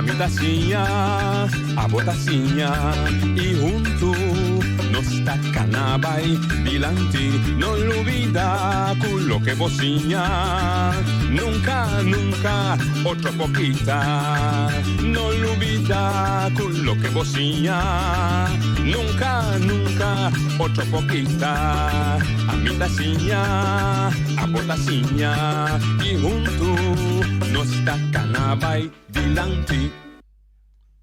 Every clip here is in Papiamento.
Ami ta siña, abo ta siña y hunto nos ta cana bay dilanti. No lubida cu loke bo siña nunca, nunca otro por kita. No lubida cu loke bo siña nunca, nunca otro por kita. Ami ta siña, abo ta siña y hunto nos ta cana bay dilanti.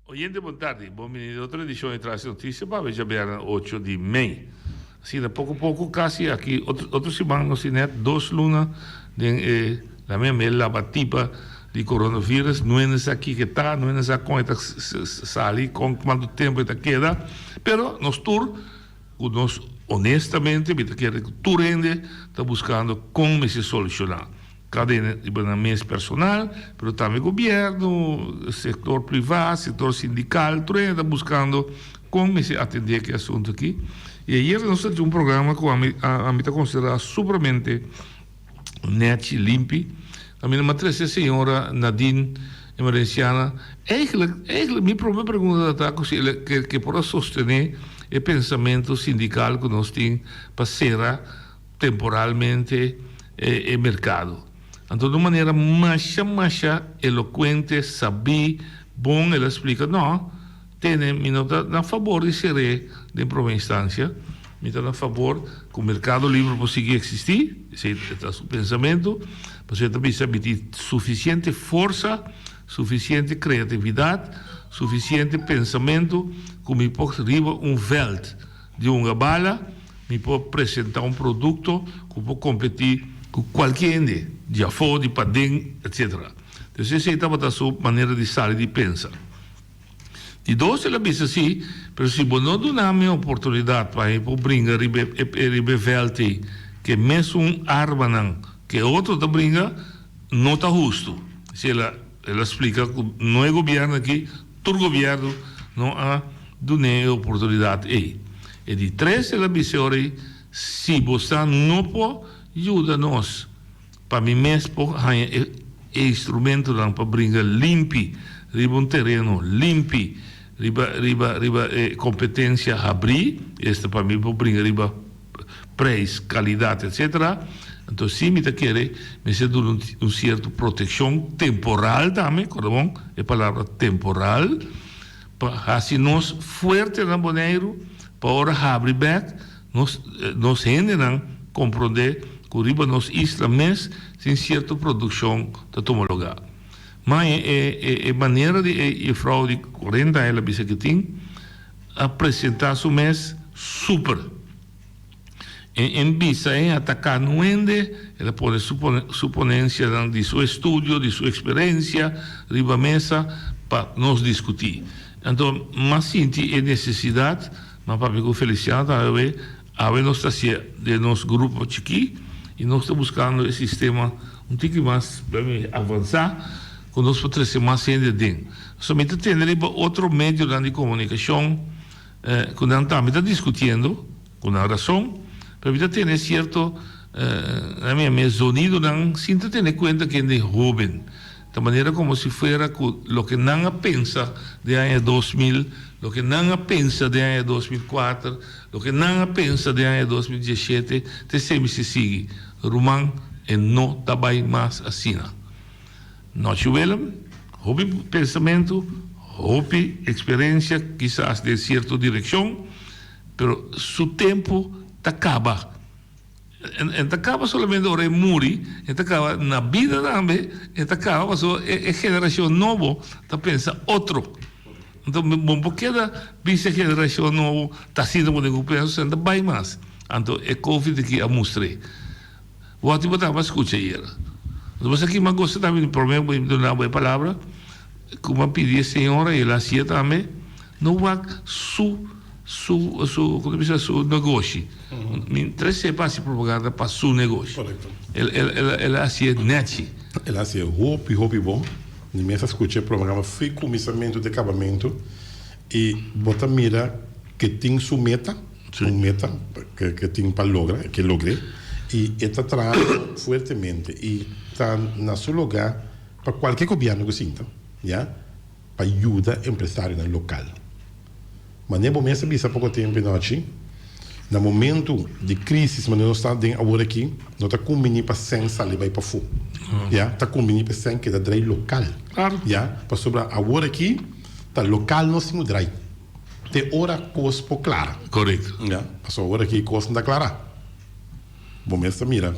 Oyente bon tardi, bon bini den otro edicion di Tras di Noticia pa awe djabièrnè ocho di mei. Asina poco poco casi aki otro otro siman nos tin net dos luna den e la mia mia labatipa di coronavirus, no hende sa kiko e ta, no hende sa con e ta sali, con cuanto tempo e ta keda, pero nos tur cu nos honestamente mi ta kere cu tur hende ta buscando con mester soluciona. Kada hende riba nan mes personal, pero tambe gobierno, sector priva, sector sindical, tur hende ta buscando con mester atende cu e asunto aki. Y ayer nos ta tin un programa cu ami ami ta considera supramente nechi, limpi. Ami a trece e señora Nadine Emerenciana. Eigenlijk, eigenlijk mi prome pregunta ta cu si el ke por a sostene e pensamento sindical cu nos tin pa cera temporalmente e mercado. Anto di un manera masha masha elocuente, sabí, bon el a splica, no, tene, mi no ta na fabor di cer'é den prome instancia, mi ta na fabor cu mercado libre por sigui existi, esey ta su pensamento, pasobra e ta bisa mi tin suficiente forsa, suficiente creatividad, suficiente pensamento cu mi por riba un veld di hunga bala, Mi por presenta un producto cu por competi cu cualkier hende, di afo, di paden, etc. Entonces esey tabata su manera di sali di pensa. Di dos el a bisa si, pero si bo no duna mi oportunidad pa mi por bringa riba e riba e veld ey cu e mesun armanan cu e otro ta bringa, no ta husto. Así el a el a splica cu no e gobierno aki, Tur gobierno no a dun'é e oportunidat ei. E di tres el a bisa ora ei, Si bo sa no por yuda nos pa mi mes por haña e instrumentonan pa bringa limpi riba un tereno limpi riba riba riba e kompetensia habrí, esta pa mi por bringa riba prijs, kalidat etcetera, anto si mi ta kere mester duna un sierto protekshon temporal tambe, kòrda bon e palabra temporal, pa hasi nos fuerte na Boneiru pa ora habri bèk nos nos hendenan komprondé ku riba nos isla mes tin sierto produkshon ta tuma lugá. Ma e e e manera di e jefrou di kuarenta aña el a bisa ke tin a presentá su mes super. En en bisa en ataká nuende, el a pone su su ponensianan di su estudio, di su eksperensia riba mesa pa nos diskutí. Anto m'a sinti e nesesidat, m'a papia ku Feliciano tambe awe, awe nos ta hasié den nos grupo chikí i nos ta buskando e sistema un tiki mas avansá ku nos por trese mas hende aden. So mi ta tende riba otro medionan di komunikashon ku nan tambe ta diskutiendo, ku nan rason, pero mi ta tene sierto nan mi yam'é zonidonan sin ta tene kuenta kende hóben. Ta manera komo si fuera ku loke nan a pensa den aña 2000, loke nan a pensa den aña 2004, loke nan a pensa den aña 2017 ta esei mester sigui. Ruman, e no ta bai mas asina. Nochi Willem, hopi pensamentu, hopi eksperensia kisas den sierto direkshon, pero su tempu ta kaba. E ta kaba solamente ora e muri, e ta kaba na bida tambe, e ta kaba pasobra e generashon nobo ta pensa otro. Anto bo por keda bisa e generashon nobo ta asina bo tin ku pensa, esei no ta bai mas. Anto e covid aki a mustr'é. Wòt bo tabata skucha ayera. Anto bo sa ki m'a gosta tambe di promé bo duna bo e palabra ku m'a pidi e señora i el a hasié tambe, no wak su su su komo ta bisa su negoshi. Mi trese pa hasi propaganda pa su negoshi. Korekto. El el el el a hasié nèchi. El a hasié hopi hopi bon. Mi mes a skucha e programa fi kuminsamentu te kabamentu i bo ta mira ke tin su meta. Un meta ke tin pa logra, e ke logr'é, i e ta trahando fuertemente i ta na su lugá pa kualke gobièrnu ku sinta, ya. pa yuda empresarionan lokal. Manera bo mes a bisa poko tempu anochi, na momentu di krisis manera nos ta den awor aki, no ta kumbiní pa sèn sali bai pafó. Ya, ta kumbiní pa e sèn keda drai lokal. Ya, pasobra awor aki ta lokal nos tin ku drai te ora kos por klara. Ya, pasobra awor aki kos no ta klara. Bo mes ta mira,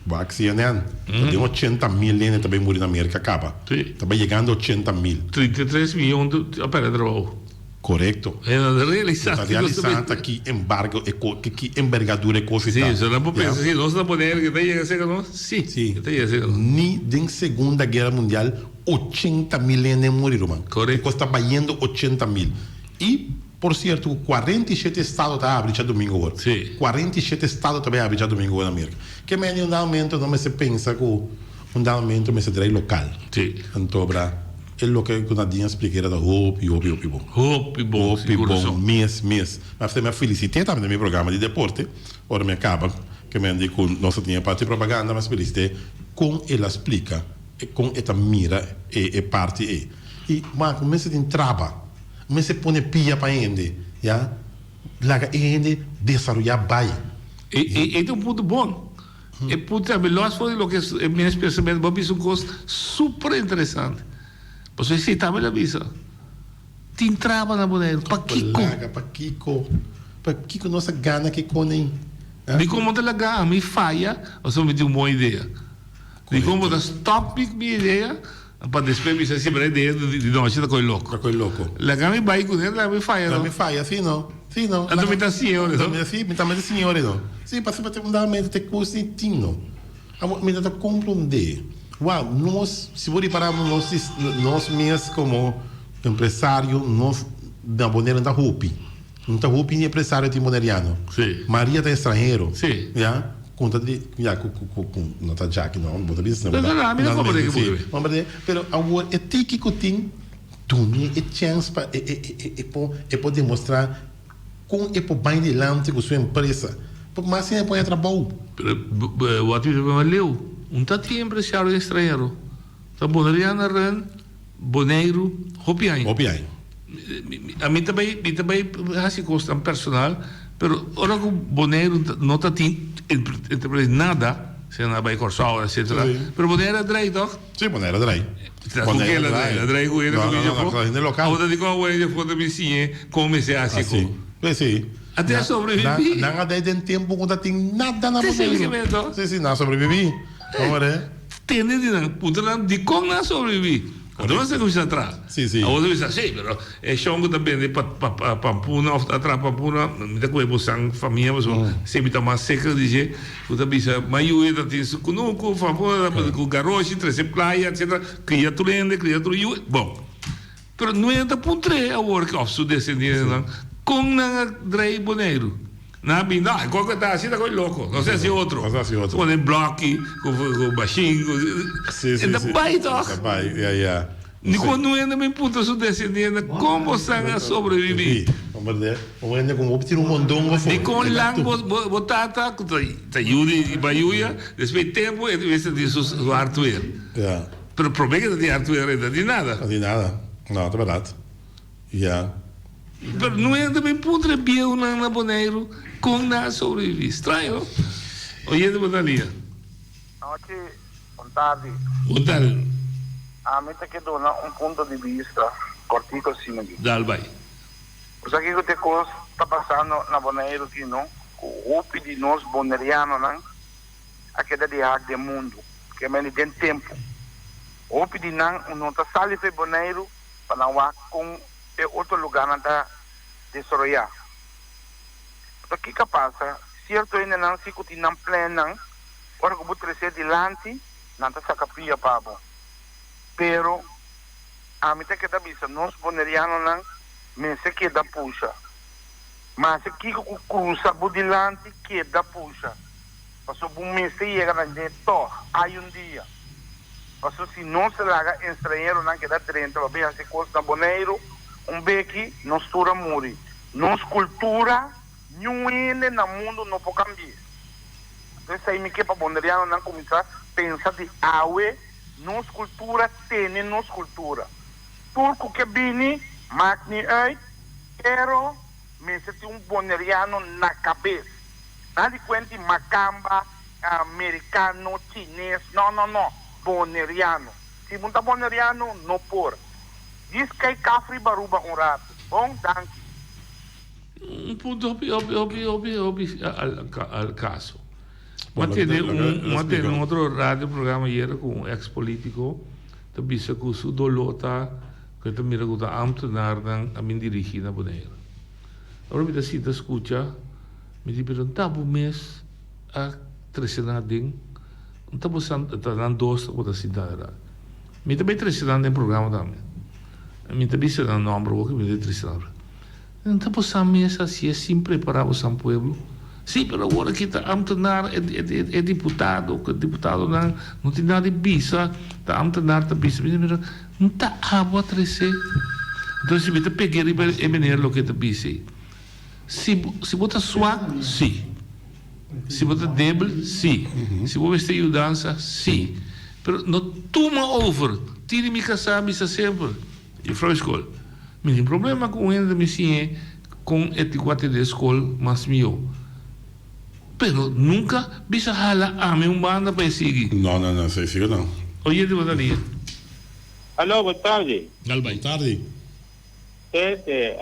wak CNN, ta den 80.000 hende ta bay muri na Merca caba. Ta bay yegando 80.000. 33 miyon a perde trabou. Corecto. E no ta realisa. No ta realisa ta ki embargo e ko, ki embergadura e kofi ta. Si, so nan por pensa si nos ta pone ke ta yega cerca nos? Si, Si. e ta yega cerca nos. Ni den Segunda Guera Mundial 80.000 hende muri, ruman. Corecto. E kos ta bayendo 80.000. Y. Por sierto ku 47 estado ta habri djadumingu awor. Sí. 47 estado ta bai habri djadumingu awor na Merka. Ke mende un dado momento no mester pensa ku un dado momento mester drai lokal. Sí. Antobra e loke ku Nadine a splika era ta hopi hopi hopi bon. Hopi bon, Hopi sigur bon so. mes mes. Mi a mi a felisit'é tambe den mi programa di deporte ora mi a kaba ke mende ku nos a tin e parti propaganda mi a felisit'é kon el a splika e kon e ta mira e e parti ei. I wak mester tin traba. Mester pone pia pa hende, ya. Laga e hende desaroyá bai. E, e, e ta un punto bon. E punto tambe los for di loke e mes pensamentu, bo a bisa un kos super interesante. Pasobra esei tambe el a bisa, Tin traba na Boneiru. Pakiko? Laga, pakiko? Pakiko nos a gana ke konei? Dikon bo ta laga ami faya pasobra mi tin un bon idea? Dikon bo ta stop mi ku mi idea? Pa despues bisa si bra idea di nochi ta koe loko. Ta koe loko. Laga mi bai kuné, laga mi faya no. Laga mi faya, si no. Si no. Anto mi ta siña ora no. Mi si, mi tambe ta siña ora no. Si, pasobra te un dado momento te kos ni tin no. Abo mi no ta komprondé. Wou, nos, si bo ripará nos nos mes komo empresario nos na Boneiru no ta hopi. No ta hopi ni empresario tin boneriano. Si. Maria ta estranhero. Si. Ya. Ku ta di ya ku ku ku ku no ta Jackie no bo ta bisa No no no ami no komprende ki bo ta komprende pero awor e tiki ku tin dune e chèns pa e e e e por e por demostra kon e por bai dilanti ku su empresa por mas hende por haña trabou. Pero bo a bisa mas leu un ta tin empresario estranhero ta boneriano ren Boneiru hopi aña. Hopi aña. Ami ta bai mi ta bai hasi kosnan personal pero ora ku Boneiru no ta tin entre nada si nan a bai Kòrsou etcetera pero Boneiru a drai tòg? Si Boneiru a drai. Ku ken el a drai? El a drai ku hende ku bini djafó? No no hende lokal. Awor ta di kon hende djafó ta bin siñ'é kon mester hasi ku. Si si. A te a sobreviví. Nan a drai den tempu ku no ta tin nada na Boneiru. Si si nan a sobreviví. Tende di nan, puntra nan dikon nan a sobreviví. Anto nan sa kuminsá traha. Sí, sí. Awor ta bisa, sí, pero e shon ku ta bende pa pa pampuna òf ta traha pampuna, mi ta kohe bo san famia pasobra esei mi ta mas seker di dje, ku ta bisa mayoria ta tin su kunuku, pampuna ta ku garoshi, trese playa, etcetera, kria tur hende, kria tur yu. Bon. Pero no ta puntr'é awor òf su desendientenan kon nan a drei Boneiru. Nan a bin, no, e kos ku e ta hasi ta kos loko, nos a hasi otro. Nos a hasi otro. Pone blòki ku bashin, ku. Sí, sí, E ta sí. bai tòg. E ta bai, ya, ya. Ni kon no hende bin puntra su desendiente kon bosan a sobreviví. Sí, hombre, un hende ku hopi tira un mondongo afó. Di kon lang bo, bo, bo tata ku ta, ta yu di bayuya, despues di tempu e mester tin su hardware. Ya. Pero promé ke ta tin hardware e no tin nada. No tin nada. No, ta bèrdat. Ya. Pero no hende bin puntra e bieunan na Boneiru kon nan a sobreviví. Straño, no? Oyente bo ta lia. Nochi, bon tardi. Bon tardi. Ami ta ke duna un punto di bista kortiko asina aki. Dal bai. Bo sa kiko te kos ta pasando na Boneiru aki no? Ku hopi di nos bonerianonan a keda di hak den mundu, ke mende den tempu. Hopi di nan no ta sali for Boneiru pa nan wak kon e otro lugánan ta desaroyá. Pasobra kiko a pasa? Sierto hendenan si ku tin nan plannan, ora ku bo tres'é dilanti, nan ta saka pia pa bo. Pero ami ta keda bisa nos bonerianonan mester keda pusha. Maske kiko ku krusa bo dilanti, keda pusha. Pasobra bo mester yega na dje tòg, ai un dia. Pasobra si nos laga enstranheronan keda drenta pa bin hasi kos na Boneiru, un beki nos tur a muri. Nos kultura niun hende na mundu no por kambi'é. Anto esei mi ke pa bonerianonan kuminsá pensa di awe, nos kultura tene nos kultura. Tur ku ke bini, maakt niet uit, pero mester tin un Boneriano na kabes. Nada di kuenti makamba, merikano, chines, no no no, Boneriano. Si bo no ta Boneriano, no por. Dis kai kaf riba Aruba un ratu. Bon, danki. Un punto hopi hopi hopi hopi hopi al caso. M'a tene un m'a tene un otro radio programa ayera cu un ex politico ta bisa cu su dolor ta cu e ta mira cu ta ambtenaarnan a bin dirigi na Bonaire. Ora mi ta sinta scucha mi di pero ta bo mes a trece nan aden? No ta bo san ta nan dos tabata sinta aden. Mi ta bay trece nan den programa tambe. Mi ta bisa nan nomber awor cu mi ta trece nan. No ta bosan mes hacié sin prepara bosan pueblo? Sí, pero awor aki ta ambtenaar e diputado, cu e diputadonan no tin nada di bisa, ta ambtenaar ta bisa. Mi ta mira, no ta abo a trece. Entonces si mi ta peg'é riba e meneer loke e ta bisa ei. Si si bo ta swak, sí. Si bo ta debil, sí. Si bo mester yudansa, sí. Pero no tuma over. Tini mi casá bisa semper. Juffrouw skol. Mi tin problema ku un hende mi siñ'é kon e tin ku atendé skol mas mihó. Pero nunka bisa hala ami un banda pa e sigui. No, no, no, esei sigur no. Oyente bo ta ria. Aló, bon tardi. Dal bai. Bon tardi. Este,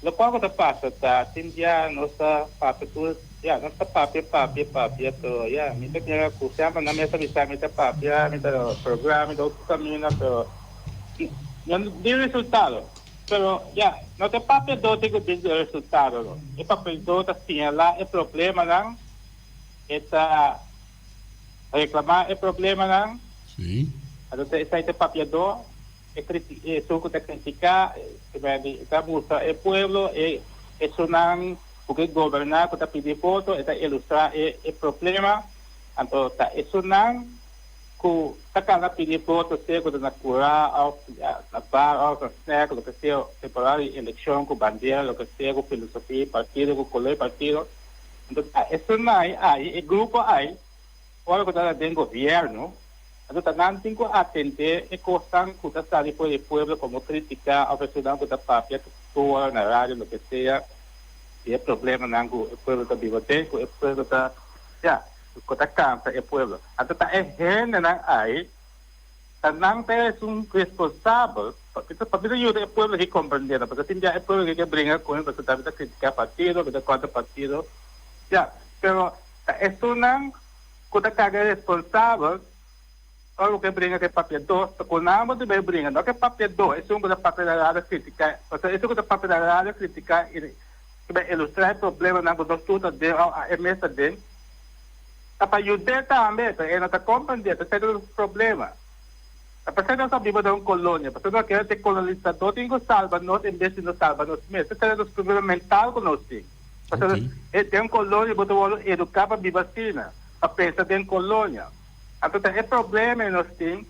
lokual ku ta pasa ta tin dia nos ta papia tur, ya, nos ta papia, papia, papia, pero ya, mi ta mira ku semper nan mes ta bisa mi ta papia, mi ta programa, mi ta otro kaminda, pero no tin resultado. Pero ya, no ta e papiadó tin ku bin ku e resultado no. E papiadó ta señalá e problemanan, e ta reklamá e problemanan, Sí. anto esei ta e papiadó. E esun ku ta kritiká, e ta mustra e pueblo, e esunnan ku ke goberná ku ta pidi voto, e ta ilustrá e problema. Anto ta esunnan ku ta kana pidi voto, sea ku ta na kurá òf na bar òf na snèk, loke sea, temporada di elekshon ku bandera, loke sea, ku filosofia di partido, ku kolor di partido. Anto ta esunnan ai, e grupo ai, Ora ku ta den gobièrnu, anto ta nan tin ku atendé e kosnan ku ta sali for di e pueblo komo kritika òf esunnan ku ta papia tur ora na radio loke sea di e problemanan ku e pueblo ta biba den, ku e pueblo ta, ya, ku ta kansa e pueblo. Anto ta e hendenan ai, ta nan ta esun responsabel pa bisa yuda e pueblo aki komprendé nan, pasobra tin bia e pueblo aki ke bringa ku mi pasobra ta kritiká partido, ta kontra partido, ya, pero. Ta esunnan ku ta karga responsabel ora ku ke bringa ku e papiadó, ta ku nan bo debe bringa, no ku e papiadó, esun ku ta papia na radio kritiká, pasobra esun ku ta papia na radio kritiká i ta ilustrá e problemanan ku nos tur ta den òf e mes ta den, ta pa yud'é tambe, pero e no ta komprendé, ta esei ta nos problema. Ta p'esei nos a biba den un kolonia, pasobra nos a kere ta e kolonisadó tin ku salba nos en bes di nos salba nos mes. Esei ta nos problema mental ku nos tin. Pasobra e den kolonia bo ta wòrdu eduká pa biba asina, pa pensa den kolonia. Anto ta e problema e nos tin.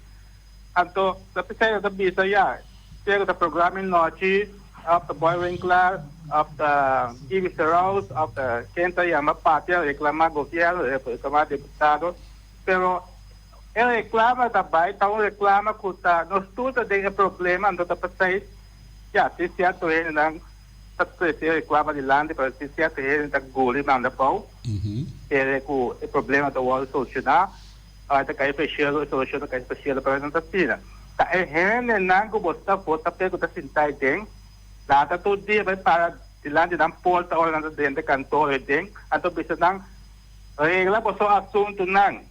Anto ta p'esei nos ta bisa ya, sea ku ta programa e nochi òf ta Boy Winklaar òf ta Ivy Seraus òf ta ken ta yama papia reklamá gobièrnu, reklamá diputado, pero e reklama ta bai ta un reklama ku ta nos tur ta den e problema anto ta p'esei ya tin sierto hendenan ta trece reclama dilanti pero si cierto hende ta guli manda pao kere cu e problema ta wordo soluciona ora ta cay pa cielo e solucion ta cay pa cielo pero no ta asina ta e hendenan cu bo ta vota pe cu ta sinta ahi den lanta tur dia bay para dilanti nan porta ora nan ta drenta kantoor ahi den anto bisa nan regla boso asuntonan.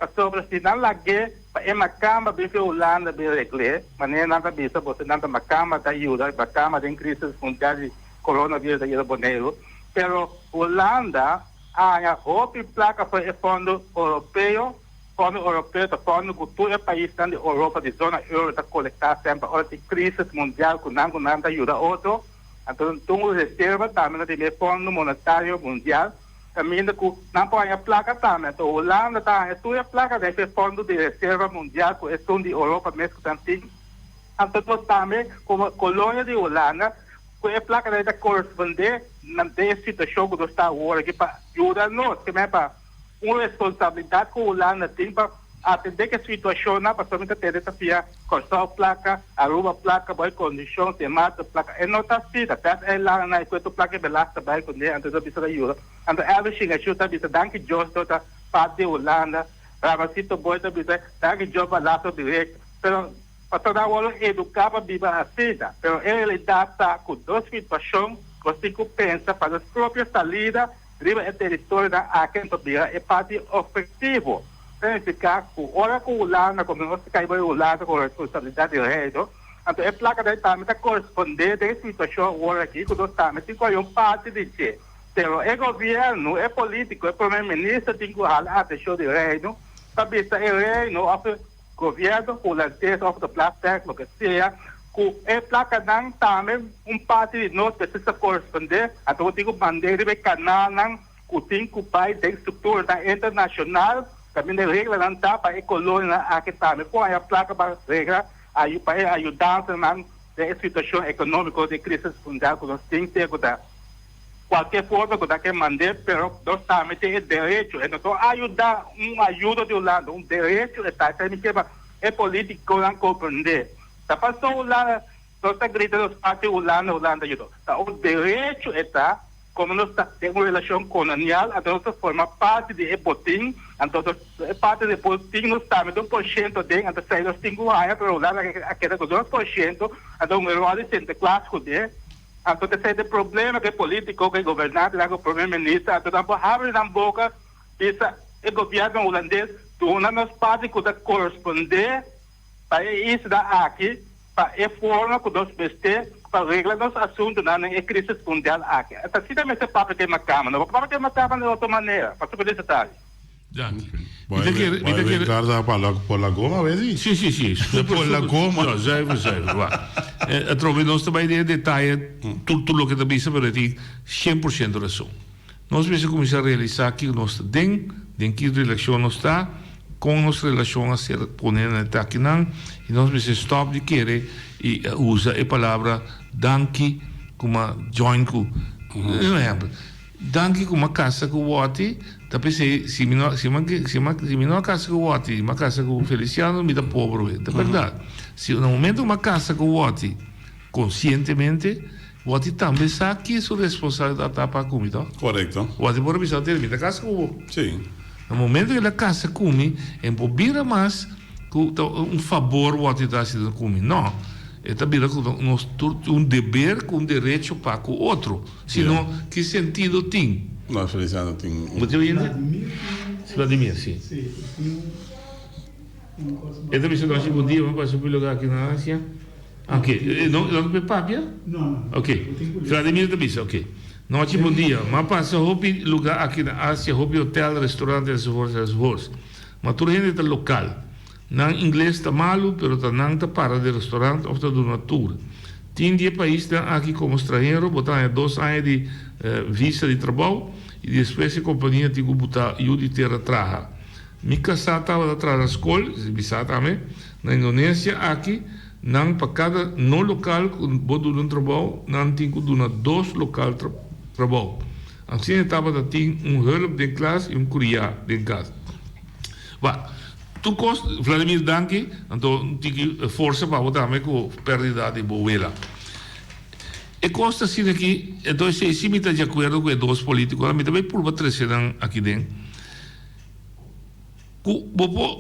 Pasobra si nan lag'é pa e makamba bin fi Hulanda bin regl'é, manera nan ta bisa boso nan ta makamba ta yuda makamba den crisis mundial di coronavirus ta yuda Boneiru, pero Hulanda a haña hopi plaka for e fondo Oropeo, fondo Oropeo ta fondo ku tur e paisnan di Oropa di zona euro ta kolektá semper ora tin crisis mundial ku nan ku nan ta yuda otro, anto tur un reserva tambe na tin e fondo monetario mundial. Kaminda ku nan por haña plaka tambe. Anto Hulanda ta haña tur e plaka den e fondo di reserva mundial ku esun di Europa mes ku nan tin. Anto nos tambe komo kolonia di Hulanda ku e plakanan ei ta korespondé na den e situashon ku nos ta awor aki pa yuda nos. Ke men pa un responsabilidat ku Hulanda tin pa. atendé ku e situashonnan pasobra mi ta tende ta fia Kòrsou plaka, Aruba plaka, bo e kondishon, Sint Maarten plaka. E no ta asina. Bèst eilannan e kuetu plaka e belas ta bai kuné anto ta bisa ta yuda. Anto Elvis Shingashu ta bisa danki Dios no ta parti di Hulanda. Ramasito Boy ta bisa danki Dios pa laso direkto. Pero pasobra nan wòrdu eduká pa biba asina. Pero e realidat ta ku nos situashon nos tin ku pensa pa nos propio salida riba e teritorionan aki anto bira e parti ofensivo. Ta nifiká ku ora ku Hulanda komo nos ta kai bai Hulanda ku responsabilidat di Reino, anto e plakanan tambe ta korespondé den e situashon awor aki ku nos tambe tin ku haña un parti di dje. Pero e gobièrnu, e polítiko, e promé minister tin ku hala atenshon di Reino pa bisa e Reino òf e gobièrnu hulandes òf de plastek, loke sea, ku e plakanan tambe un parti di nos mester sa korespondé, anto bo tin ku mand'é riba e kanalnan ku tin ku bai den strukturanan internashonal kaminda e reglanan ta pa e kolonianan aki tambe por haña plaka pa regla pa e ayudansanan den e situashon ekonómiko di krisis mundial ku nos tin te ku ta. Cualkier forma cu ta ke mand'é, pero nos tambe tin e derecho. E no ta ayuda, un ayudo di Hulanda, un derecho e ta. Esei mi ke pa e politiconan comprende. Ta paso Hulanda, nos ta grita nos parti Hulanda, Hulanda ayudo. Ta un derecho e ta, como nos ta den un relacion colonial, anto nos ta forma parti di e botin, anto nos e parti di e botin nos tambe ta un por ciento den, anto esei nos tin cu haya, pero Hulanda a keda cu 2%, anto un eror di Sinterklaas cu de. Anto ta esei ta e problema ku e politiko, ku e gobernantenan, ku e prome minister, anto nan por habri nan boka bisa e gobièrnu hulandes duna nos parti ku ta korespondé pa e isla aki pa e forma ku nos mester pa regla nos asuntunan den e krisis mundial aki. Ta asina mester papia ku e makamba. No por papia ku e makamba di otro manera. Pasobra ku nesesari. Danki. Mi ta kere, mi ta kere. Ricardo pa la, por la goma a si. Si, si, si. Super, por la goma. No, zuiver, zuiver. Wak. Eh, atrobe nos ta bai den detaye tur tur loke ta bisa, pero e tin 100% rason. Nos mester kuminsá realisá kiko nos ta den, den ki relashon nos ta, kon nos relashon a ser pone na e takinan, i nos mester stòp di kere i usa e palabra danki kuma join ku. Un ehèmpel. Danki ku m'a kasa ku Wòti, ta p'esei si mi no si mi si mi no a kasa ku Wòti, m'a kasa ku Feliciano, mi ta pober oe. Ta bèrdat. Si na momento ku m'a kasa ku Wòti konsientemente, Wòti tambe sa ki su responsabilidat ta pa ku mi, tòg? Korekto. Wòti por a bisa, Tene, mi ta kasa ku bo. Sí. Na momento ku el a kasa ku mi, e por bira mas ku ta un fabor Wòti ta hasi ku mi. No. E ta bira ku nos tur tin un deber ku un derecho pa ku otro. Si no, ki sentido tin? No, Feliciano tin un. Bo tin oyente? Vladimir, si. E ta bisa nochi bon dia, mi pasa un lugar aki na Asia. Ok, no, no ta papia? Ok, Vladimir ta bisa, ok. Nochi bon dia, mi pasa hopi lugar aki na Asia, hopi hotel, restaurant enzovoorts enzovoorts. Ma tur hende ta local. Nan ingles ta malu, pero ta nan ta para den restaurant of ta duna tour. Tin di e paisnan aki komo stranhero bo ta haña dos aña di visa di trabou i despues e kompania tin ku buta yu di tera traha. Mi kasá tabata traha na skol, esei bisa tambe, na Indonesia aki nan pa kada no lokal ku bo duna un trabou nan tin ku duna dos lokal trabou. Asina e tabata tin un hulp den klas i un kuriá den kas. Ba, tur kos, Vladimir danki, anto un tiki forsa pa bo tambe ku pèrdida di bo wela. E kos ta asina aki, enton esei si mi ta di akuerdo ku e dos politikonan, mi ta bai purba trese nan aki den, ku bo por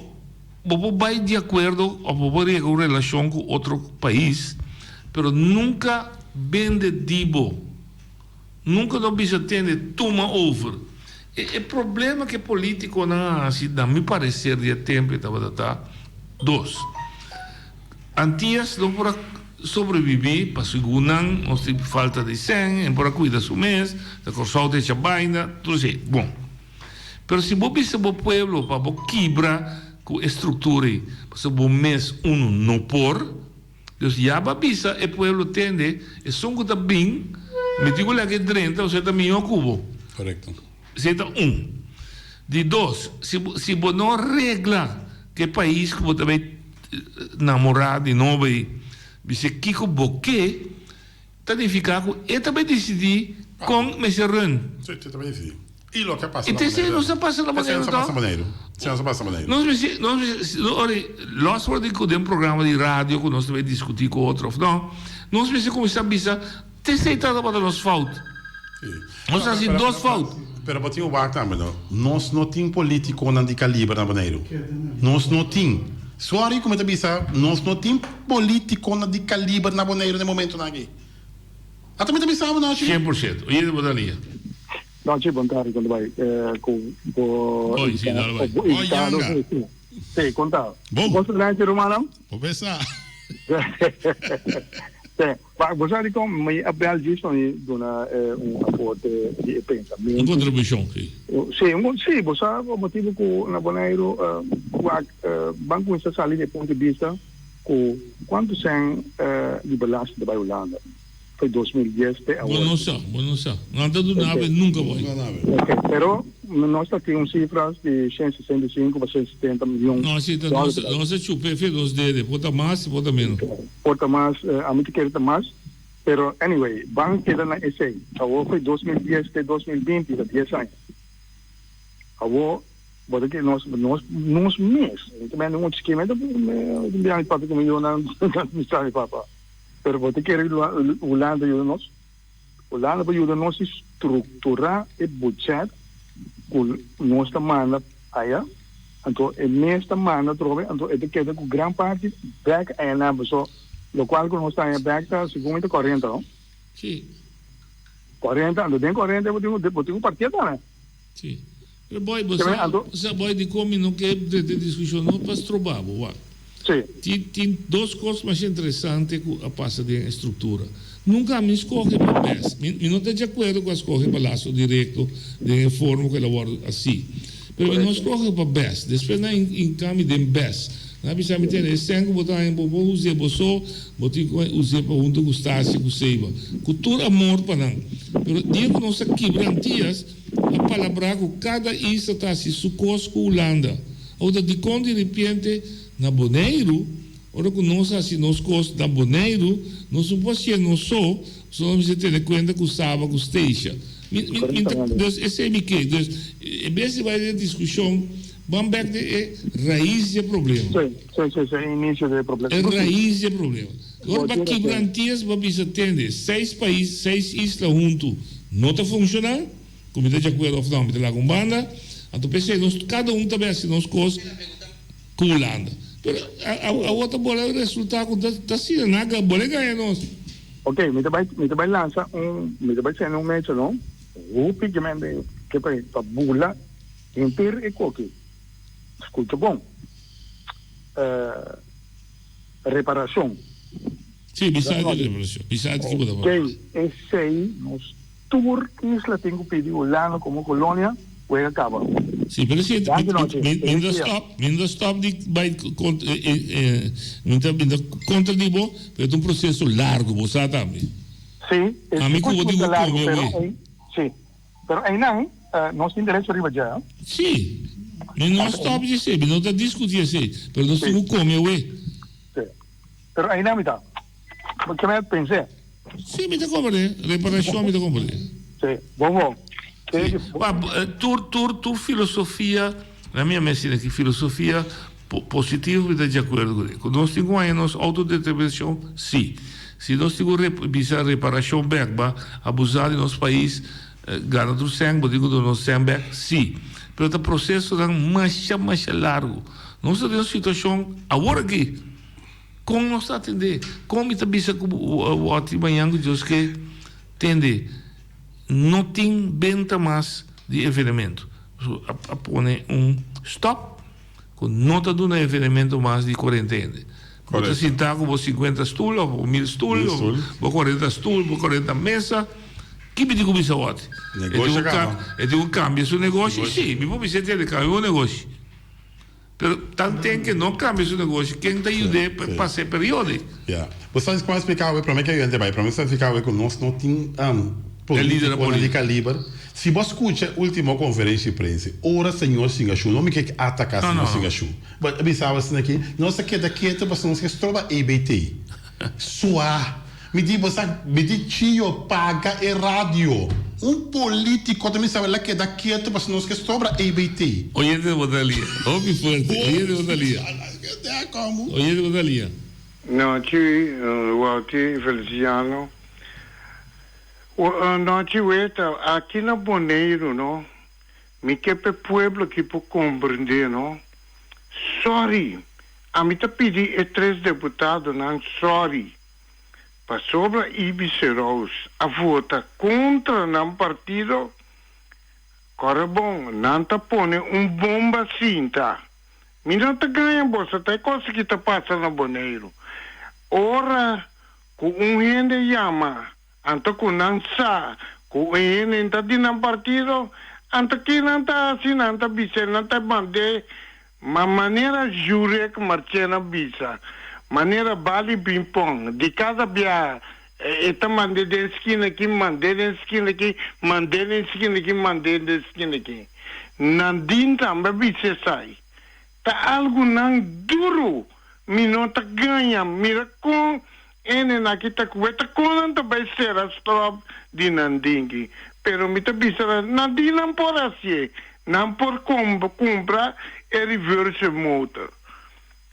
bo por bai di akuerdo òf bo por yega un relashon ku otro pais, pero nunka bende di bo. Nunka no bisa tende tuma over. E e problema ku e politikonan a hasi na mi pareser di e tempu e tabata ta dos. Antias no por a sobrevivi pasobra nan nos tin falta di sèn, e por a kuida su mes, ta Kòrsou ta echa baina, tur esei. Bon. Pero si bo bisa bo pueblo pa bo kibra ku e struktura ei pasobra bo mes unu no por. Dios ya ba bisa e pueblo tende, esun ku ta bin, mi tin ku laga e drenta, osea ta mihó ku bo. Korekto. Esei ta un. Di dos, si bo, si bo no regla ku e pais ku bo ta bai namorá di nobo ei, bisa kiko bo ke, ta nifiká ku e ta bai disidí kon mester run. Sí, e ta bai disidí. I loke a pasa na Boneiru. I te esei no sa pasa na Boneiru tò? Esei no sa pasa na Boneiru. Si nos a pasa Boneiru. Nos mester, nos mester, ora los for di ku den programa di radio ku nos ta bay diskutí ku otro of no, nos mester kuminsá bisa te esei tabata nos fout. Nos a hasi dos fout. Pero bo tin un wak tambe no. Nos no tin politiconan di caliber na Boneiru. Nos no tin. Sorry cu mi ta bisa, nos no tin politiconan di caliber na Boneiru na e momentonan aki. Ata mi ta bisa bo Nachi. 100%. Oye bo ta lia. Nachi, bon tardi, con ta bai? Cu bo Oi, si, dale bai. bo invitado. Oi, Yanga. Si, con ta? Bon. Bo ta Nancy rumannan? Bo besa. Sí. Ma bo sa dikon mi a bel djis pa mi duna un aporte di e pensamentu. Un kontribushon, si. Si, un si, bo sa bo motibu ku na Boneiru wak ban kuminsá sali di e punto di bista ku kuantu sèn di belasting ta bai Hulanda for 2010 te Bo awor. no sa, bo no sa. Nan ta duna awe nunka bai. Ok, pero nos ta tin un sifras di 165 pa 170 miyon No, si ta dòler nos ta bai. nos a chupa e fe nos dede, por ta mas, por ta menos. Por ta mas, ami ta kere ta mas, pero anyway, ban keda na esey. Awor foi 2010 te 2020, ta dies aña. Awor, bo ta kere nos, nos, nos mes, mi ta bende un skema, mi ta bia mi papia ku mi yunan, mi sa mi papa, pero bo ta kere Hulanda yuda nos? Hulanda por yuda nos strukturá e budzjèt ku nos ta manda aya, anto e mes ta manda atrobe, anto e ta keda ku gran parti bèk aya nan, paso lokual ku nos ta haña bèk ta segun mi ta kuarenta no? Sí. Kuarenta, anto den kuarenta bo tin ku bo tin ku partié tambe. Sí. Pero boy, bo sa, bo sa boy dikon mi no ke drenta e diskushon no pa stroba bo, wak. Sí. Tin, tin dos kos masha interesante ku a pasa den e struktura. Nunka ami skohe pa bes. Mi, mi no ta di akuerdo ku a skohe pa laso direkto den e forma ku el a wòrdu hasí. Pero mi no skohe pa bes. Despues nan hinka mi den bes. Nan a bisa mi, Tene, e sèn ku bo ta haña bo por us'é bo so, bo tin ku us'é pa huntu ku Stasia ku Seiba. Ku tur amor pa nan. Pero dia ku nos a kibra Antias, A palabrá ku kada isla ta hasi su kos ku Hulanda. Awor ta dikon di ripiente na Boneiru, ora ku nos hasi nos kos na Boneiru, nos no por hasié nos so, pasobra nos mester tene kuenta ku Saba ku Statia. Mi, mi, mi ta, dus esei mi ke. Dus, en bes di bai den diskushon, ban bèk den e rais di e problema. Sí, sí, sí, sí, e inisio di e problema. E rais di e problema. Ora ba kibra Antias bo a bisa tende, seis pais, seis isla huntu no ta funciona, cu mi ta di acuerdo of no mi ta laga un banda, anto p'esey nos cada un ta bay haci nos cos cu Hulanda. Pero awor ta bola resulta cu ta asina, nan a bola gaña nos. Ok, mi ta bay, mi ta bay lansa un, mi ta bay sende un mecha no, hopi gemeente ke pa bula henter e koki, scucha bon. Reparacion. Sí, mi sa di reparacion. Mi sa di ki bo ta papia. Ok, esey nos tur isla tin cu pidi Hulanda como colonia wega caba. Sí, pero si Danki nochi. mi mi ta stop, mi ta stop di bay cont mi ta mi ta contra di bo, pero ta un proceso largo, bo sa tambe. Sí, e Ami cu bo tin ta cu largo, come pero awe. ey, sí, pero eynan nos tin derecho riba dje. Sí. Mi no a stop di esei, mi no ta discuti esei, pero nos tin cu come awe. Sí. Pero einan mi ta. Ke mi a pens'é. Sí, mi ta comprende. Reparacion mi ta comprende. Sí. Bon, bon. Sí. Ma, tur, tur, tur filosofia, na mi a mensina ki filosofia positivo mi ta di acuerdo cu ne. Cu nos tin cu haña nos autodeterminacion, sí. Si nos tin cu bisa reparacion bek, ba abusa di nos pais, Gana tur sèn, bo tin ku duna nos sèn bèk? Sí. Pero ta prosesonan masha, masha largu. Nos ta den un situashon awor aki. Kon nos ta atendé? Kon mi ta bisa ku wòti mañan ku Dios ke tende? No tin benta mas di evenemento. A pone un stòp. Ku no ta duna evenemento mas di kuarenta hende. Bo ta sinta ku bo sinkuenta stul of bo mil stul of bo kuarenta stul, bo kuarenta mesa. Ki mi tin ku bisa wòt? E tin ku kambia su negoshi? Si, mi por bisa e tende kambia bo negoshi. Pero tanten ke no kambia su negoshi, ken ta yud'é pa pasa e periodo ei? Ya. Bo sa kon splika awe prome ke ayudante bai, prome sa splika awe ku nos no tin politikonan di kaliber. Si bo skucha e ultimo konferensha di prensa, ora señor Singashu, no mi ke ataka señor Singashu, but a bisa asina aki, nos a keda ketu pasobra nos ke stroba EBT. Sua. Mi di bo sa, mi di Chio paga e radio. Un polítiko ta bisa el a keda ketu pasobra nos ke sobra EBT. Oyente bo ta lia. Hopi fuerte. Oyente bo ta lia. Oyente bo ta lia. Nochi Walter Feliciano. Nochi weta aki na Boneiru no mi ke p'e pueblo aki por komprende no sorry ami ta pidi e tres deputadonan sorry Pasobra Ibis Roos a vota kontra nan partido, kòrda bon, nan ta pone un bomba sinta. Mi no ta gaña boso, ta e kos ki ta pasa na Boneiru. Ora ku un hende yama, anto ku nan sa ku e hende ta di nan partido, anto ki nan ta hasi? Nan ta bis'é, nan ta mand'é Ma manera Jurek Marchena bisa, manera bali pimpon, di kada biaha e ta mand'é den skina aki, mand'é den skina aki, mand'é den skina aki, mand'é den skina aki. Nandin tambe a bisa esai. Ta algu nan duru, mi no ta gaña, mira kon Enen aki ta ku ta kon nan ta bai sera strop di Nandin ki. Pero mi ta bisa nan, Nandin nan por hasié. Nan por kumpra e reverse motor.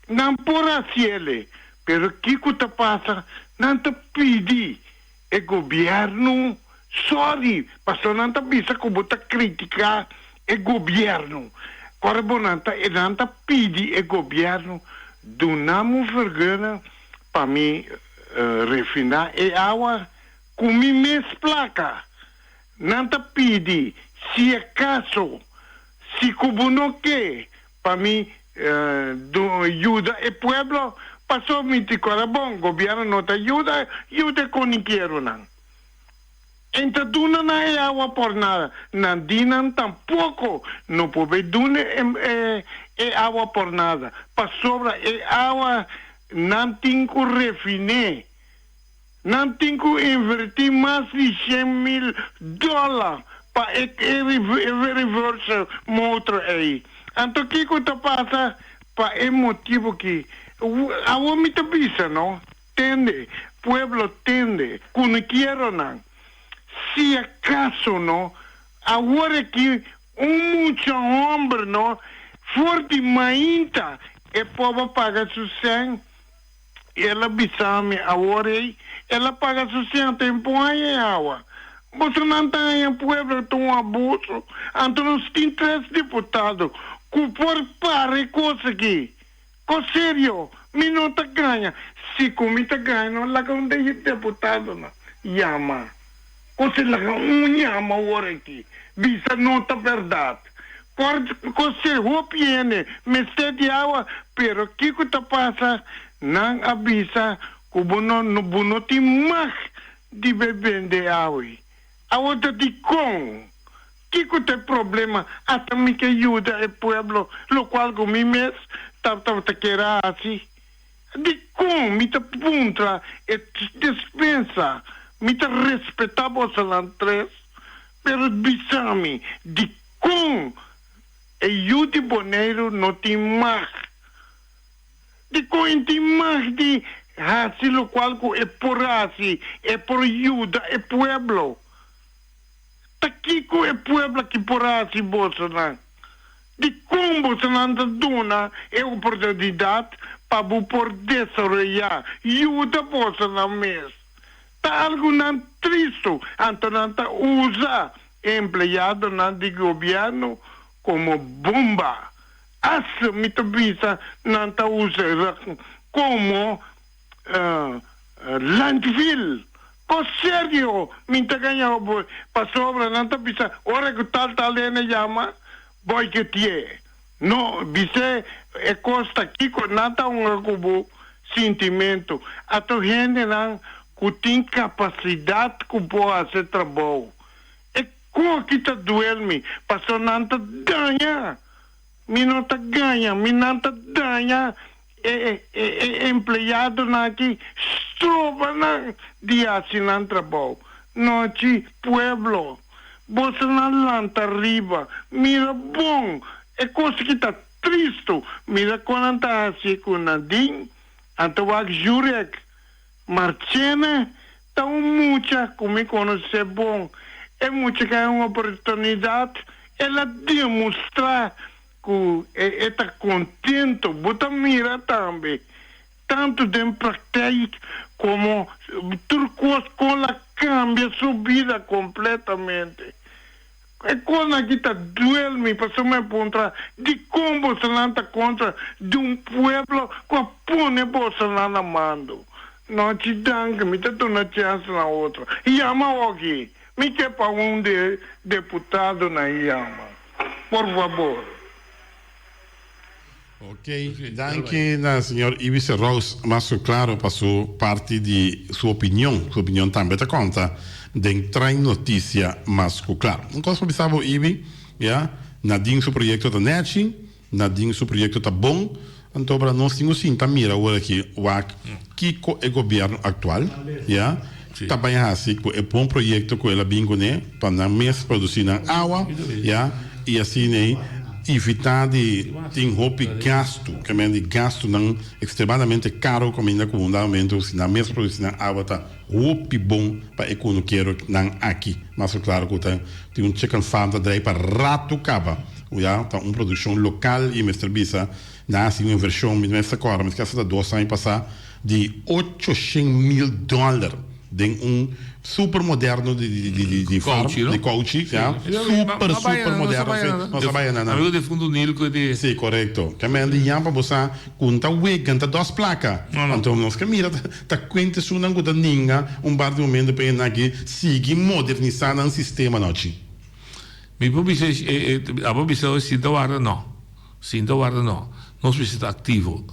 Nan por hasiele. Pero kiko ta pasa? Nan ta pidi e gobièrnu, sorry, pasobra nan ta bisa ku bo ta kritiká e gobièrnu. Ora bo nan ta, nan ta pidi e gobièrnu duna mi un vergunning Pa mi refiná e awa ku mi mes plaka. Nan ta pidi, si akaso, si ku bo no ke pa mi yuda e pueblo, paso mi ti kora bon, gobièrnu no ta yuda, yuda e konikieronan. En ta duna nan e awa por nada. Nan di nan tampoco no por bay duna e awa por nada, pasobra e awa nan tin cu refine. Nan tin cu inverti mas di 100,000 dollar pa e reverse motor ey. Anto kico ta pasa pa e motibo ki awo mi ta bisa no? Tende, pueblo, tende, ku no kiero nan. Si akaso no, awor aki un mucha homber no, for di mainta e poba paga su sèn, el a bisa mi awor ei, el a paga su sèn tempu aña e awa. Bosonan ta haña pueblo ta un abuso, anto nos tin tres diputado ku por para e kos aki. Ko serio, mi no ta gaña. Si ku mi ta gaña no laga un de e deputadonan yama. Ko si laga un yama awor aki bisa no ta berdad. Ko si hopi hende mester di awa pero kiko ta pasa nan a bisa ku bo no bo no tin mag di bay bende awe. Awa ta dikon? Kiko ta e problema? Ata mi ke yuda e pueblo, lokual ku mi mes tabata kere hasi. Dikon mi ta puntra e despensa? Mi ta respetá bosonan tres, pero bisa mi, dikon e yu di Boneiru no tin mag? Dikon e tin mag di hasi lokual ku e por hasi, e por yuda e pueblo? Ta kiko e pueblo aki por hasi bosonan? Dikon bosonan ta duna e oportunidat pa bo por desaroyá, yuda bosonan mes? Ta algu nan tristu, anto nan ta usa e empleadonan di gobièrnu komo bomba. As mi ta bisa nan ta usa komo Landfill, Ko serio mi ta gaña bo pasobra nan ta bisa ora ku tal tal hende yama boykotié. No, bis'é e kos ta kiko nan ta hunga ku bo sintimentu. Ato hendenan ku tin kapasidat ku por hasi trabou. E ko ki ta duel mi pasobra nan ta daña. Mi no ta gaña, mi nan ta daña e e empleadonan aki stroba nan di haci nan trabou. Nochi, pueblo, bosonan lanta riba, mira bon, e cos aki ta tristo, mira con nan ta haci cu Nadine, anto wak Jurek, Marchena ta un mucha cu mi conoce bon. E mucha ku a un oportunidat, el a demostrá ku e ta kontentu. Bo ta mira tambe, tantu den praktijk komo tur kos kon el a kambia su bida kompletamente. E kosnan aki ta duel mi pasobra mi a puntra dikon bosonan ta kontra di un pueblo ku a pone bosonan na mando. Nochi danki, mi ta duna chèns na otro. Yama oki, mi ke pa un di e deputadonan yama, por fabor. Ok, danki na señor Ibis Roos mas ku klaro pa su parti di su opinion. Su opinion tambe ta konta den trae notisia mas ku klaro. Un kos pa bisa bo Ibi, ya, Nadine su proyekto ta nèchi, Nadine su proyekto ta bon, anto bra nos tin ku sinta mira awor aki wak kiko e gobièrnu aktual, ya, ta bai hasi ku e bon proyekto ku el a bin kuné pa nan mes produsí nan awa, ya, i asina evitá di tin hopi gastu, ke men di gastunan ekstremadamente karo kaminda ku un dado momento si nan mes produsí nan awa ta hopi bon pa e kunukeronan aki. Mas ku klaro ku ta tin un chicken farm ta drei pa ratu kaba, ya, ta un produkshon lokal i mester bisa nan a hasi un invershon, mi mester kòrda, mi ta kere sa ta dos aña pasá, di ochoshen mil dòler den un super moderno di di di di di farm Kouchi, no? di kouchi, ya. Super super moderno, si. Nos a bai na. Amigo defunto Nilko di. Si, korekto. Ke men di yampa bo sa ku n ta wega, n ta dòs plaka. No, no. Anto nos ke mira ta ta kuenta esunnan ku ta ninga un bar di momento pa e nan aki sigui modernisá nan sistema nochi. Mi por bisa e e abo bisa sinta warda no. Sinta warda no. Nos mester ta aktivo.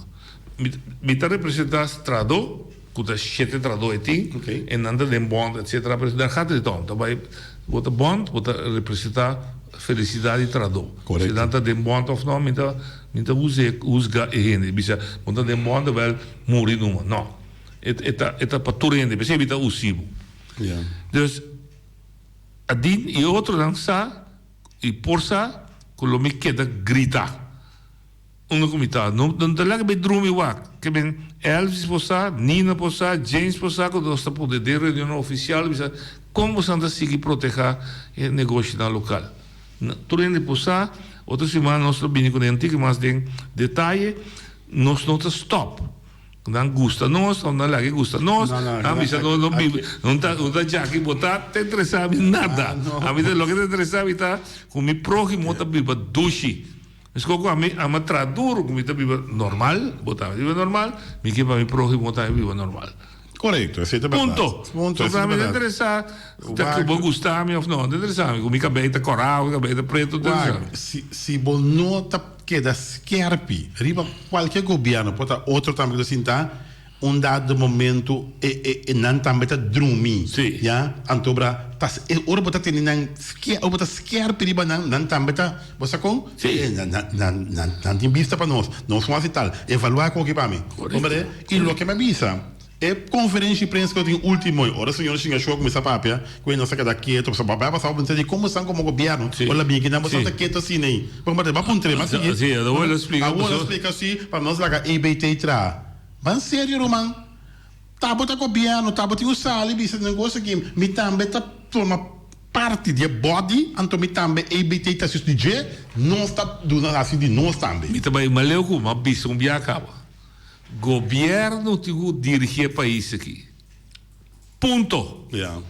Mi mi ta representá trahadó, ku ta shete trahadó e tin, e nan ta den bònt etcetera, pero nan gaat niet om. Ta bai bo ta bònt, bo ta representá felisidat di trahadó. Si nan ta den bònt òf no, mi ta mi ta huz'é huzga e hende. Bisa bo ta den bònt terwijl muri numa. No. E e ta e ta pa tur hende. P'esei mi ta usi bo. Dus Adin i otronan sa I por sa ku lo mi keda grita unda ku mi ta. No no ta laga mi drumi wak. Ke men Elvis por sa, Nina por sa, James por sa ku nos ta pone den reunionnan ofisial bisa kon bosan ta sigui protehá e negoshinan lokal. Tur hende por sa. Otro siman nos lo bini ku nan tiki mas den detaye. Nos no ta stòp. Nan gusta nos of nan laga e gusta nos. Nan bisa nos no biba, no ta no ta djaki bo ta ta interesa mi nada. Ami ta loke ta interesa mi ta ku mi prohimo ta biba dushi. Meskos ku ami ama traha duru ku mi ta biba normal, bo tambe ta biba normal, mi ke pa mi prohimo tambe biba normal. Korekto, esei ta bèrdat. Punto. Punto, esei ta Mi bèrdat. ta interesa ta ku bo gusta mi of no, no ta interesa mi ku mi kabei ta kòrá of mi kabei ta pretu, no ta interesa mi. Wak, si si bo no ta keda skerpi riba kualke gobièrnu, por ta otro tambe ku ta sinta, un dado momento e e e nan tambe ta drumi. Sí. Ya, anto bra ta e ora bo ta tene nan sker ora bo ta skerpi riba nan, nan tambe ta, bo sa kon? Sí. E nan nan nan nan tin bista pa nos, nos no hasi tal, evaluá koki pa mi. Korekto. Komprende? I loke mi a bisa. E conferencia di prensa cu tin ultimo ora señor Shingashoa cuminsa papia cu e nos a keda keto pasobra papia a pasa bo di como estan como gobierno ora la bin aki nan bo ta keto asina ey pasobra bo a puntra mas sigui Awor lo splica awor lo splica si pa nos laga EBT traha ban serio ruman ta bo ta gobierno ta bo tin un sali bisa negocio aki mi tambe ta forma parti di e body anto mi tambe EBT ta di dje nos ta duna hasi di nos tambe. Mi ta bay maleu cu mi a bisa un bia caba. Gobierno tin cu dirigi e pais aki. Punto.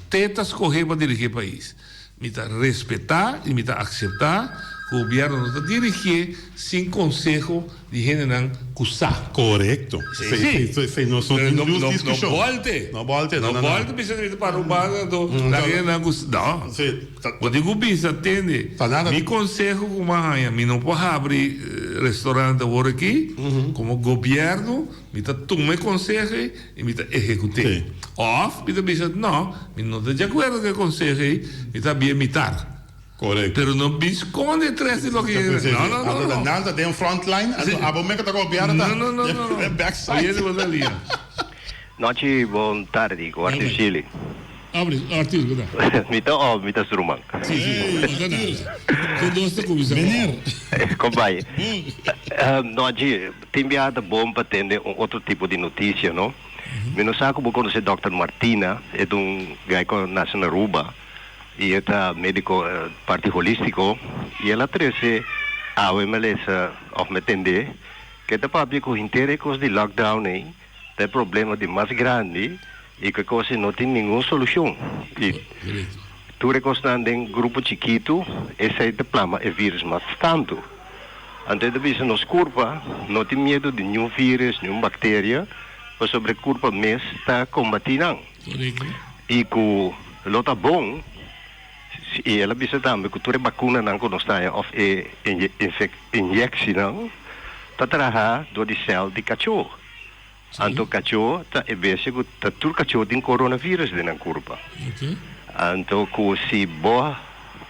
Te ta scoge pa dirigi e pais. Mi ta respeta y mi ta acepta cu gobierno no ta dirigie sin conseho di hendenan cu sa. Corecto. Sí, sí. Esey no so tin dus discusion. No bolte. No bolte, no, no. No bolte bisa mi ta para un banda anto laga hendenan cu sa. No. Bo tin cu bisa, tende, mi conseho cu mi a haña, mi no por habri restaurant awor aki, como gobierno mi ta tuma e conseho ey y mi ta ehecut'e. Of mi ta bisa, no, mi no ta di acuerdo cu e conseho ey, mi ta habi'e mitar. Pero no bin sconde tres di loke No, no, no, no, no. Nan ta den front line, anto abo mes cu ta gobierno ta No, no, no, no, no. back side. Oye, bo ta lia. Nochi bon tardi cu Arthur Shirley. Abri, Arthur, ku ta? Mi ta òf mi ta su ruman? Sí, sí, no ta nada. Tur dos ta kuminsá ku Meneer. Kon bai? Nochi, tin biaha ta bon pa tende un otro tipo di notisia, no? Mi no sa ku bo konosé dòkter Martina, e ta un guy ku a nase na Aruba. i e ta médiko parti holístiko i el a trese awe mi a lesa òf mi a tende ku e ta papia ku henter e kos di lockdown ei ta e problema di mas grandi i ku e kos ei no tin ningun solushon i tur e kosnan den grupo chikitu esei ta plama e vírus mas tantu. Anto e ta bisa nos kurpa no tin miedu di niun vírus, niun bakteria pasobra e kurpa mes ta kombatí nan. I ku lo ta bon, i el a bisa tambe ku tur e bakunanan ku nos ta haña òf e inyeksinan ta traha dor di sèl di kachó. Anto kachó ta e bestia ku ta tur kachó tin coronavirus den nan kurpa. Anto ku si bo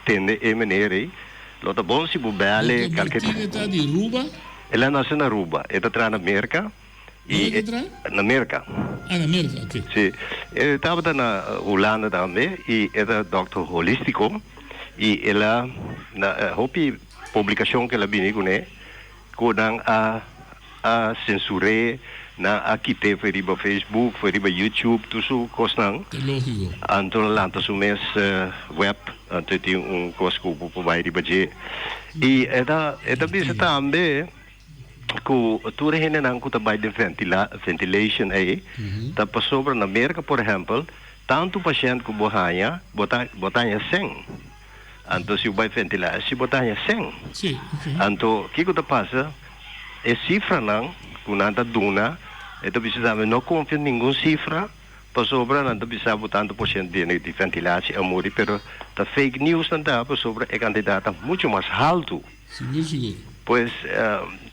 tende e meneer ei lo ta bon si bo bèl'e kalke. Dòkter Martine ta di Ruba? El a nase na Ruba. E ta traha na Merka. Unda e ta traha? Na Merka. Ah, na Merka, oke. Si. E tabata na Hulanda tambe i e ta dòkter holístiko i el a na hopi publikashon ku el a bini kuné ku nan a a sensur'é, nan a kit'é for riba Facebook, for riba YouTube, tur su kosnan. Ta lógiko. Anto nan lanta su mes web, anto e tin un kos ku bo por bai riba dje. I e ta e ta bisa tambe ku tur e hendenan ku ta bai den ventila ventilation ei ta pasobra na Merka por ehèmpel tantu pashènt ku bo haña bo ta bo ta haña sèn. Anto si bo bai ventilá si bo ta haña sèn. Anto kiko ta pasa? E sifranan ku nan ta duna e ta bisa tambe no konfia ningun sifra pasobra nan ta bisa bo tantu por shent di di ventilatie a muri pero ta fake news nan ta pasobra e kantidat ta muchu mas haltu. Sigur sigur. Pues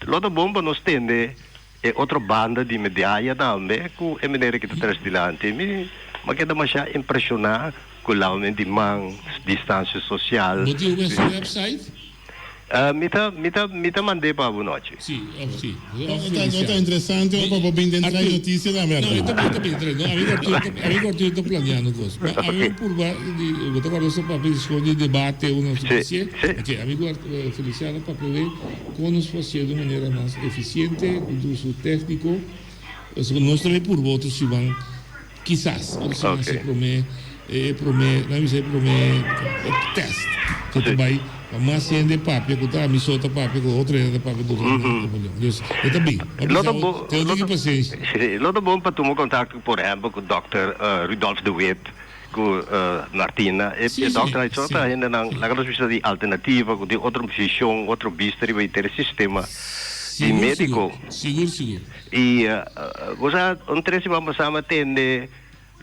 lo ta bon pa nos tende e otro banda di medaya tambe ku e manera ki ta tres dilanti. Mi a keda masha impreshoná ku lawament di man, distansia sosial. Bo tin un website? Mi ta mi ta mi ta mand'é pa bo nochi. Sí, of sí. No ta no ta interesante pa bo bin den trae noticia tambe Arturo. No, e ta bin, e ta bin trae. No, ami ku Arturo ta, ami ku Arturo ta planeando kos. Ma ami a purba di, bo ta kòrda nos a papia di skol di debate un nos Sí, hasié? sí. Ok, ami ku Feliciano papia wei kon nos por hasié di un manera mas efisiente, ku uso tékniko. Pasobra nos tambe purba otro siman. Kisas, ora si nan hasi promé e promé, nan bisa e promé tèst ku ta bai pa mas hende papia ku ta ami so ta papia ku otro hende ta papia durante nan opinion. Dus e ta bin. Ma bisa bo, te un tiki pasenshi. Lo ta bon pa tuma kontakto por ehèmpel ku dòkter Rudolf de Wit, ku Martina. E dòkternan ei so ta hendenan, laga nos bisa di alternativa, ku tin otro vishon, otro bista riba henter e sistema di médiko. Sigur, sigur. I bo sa un tres siman pasá mi a tende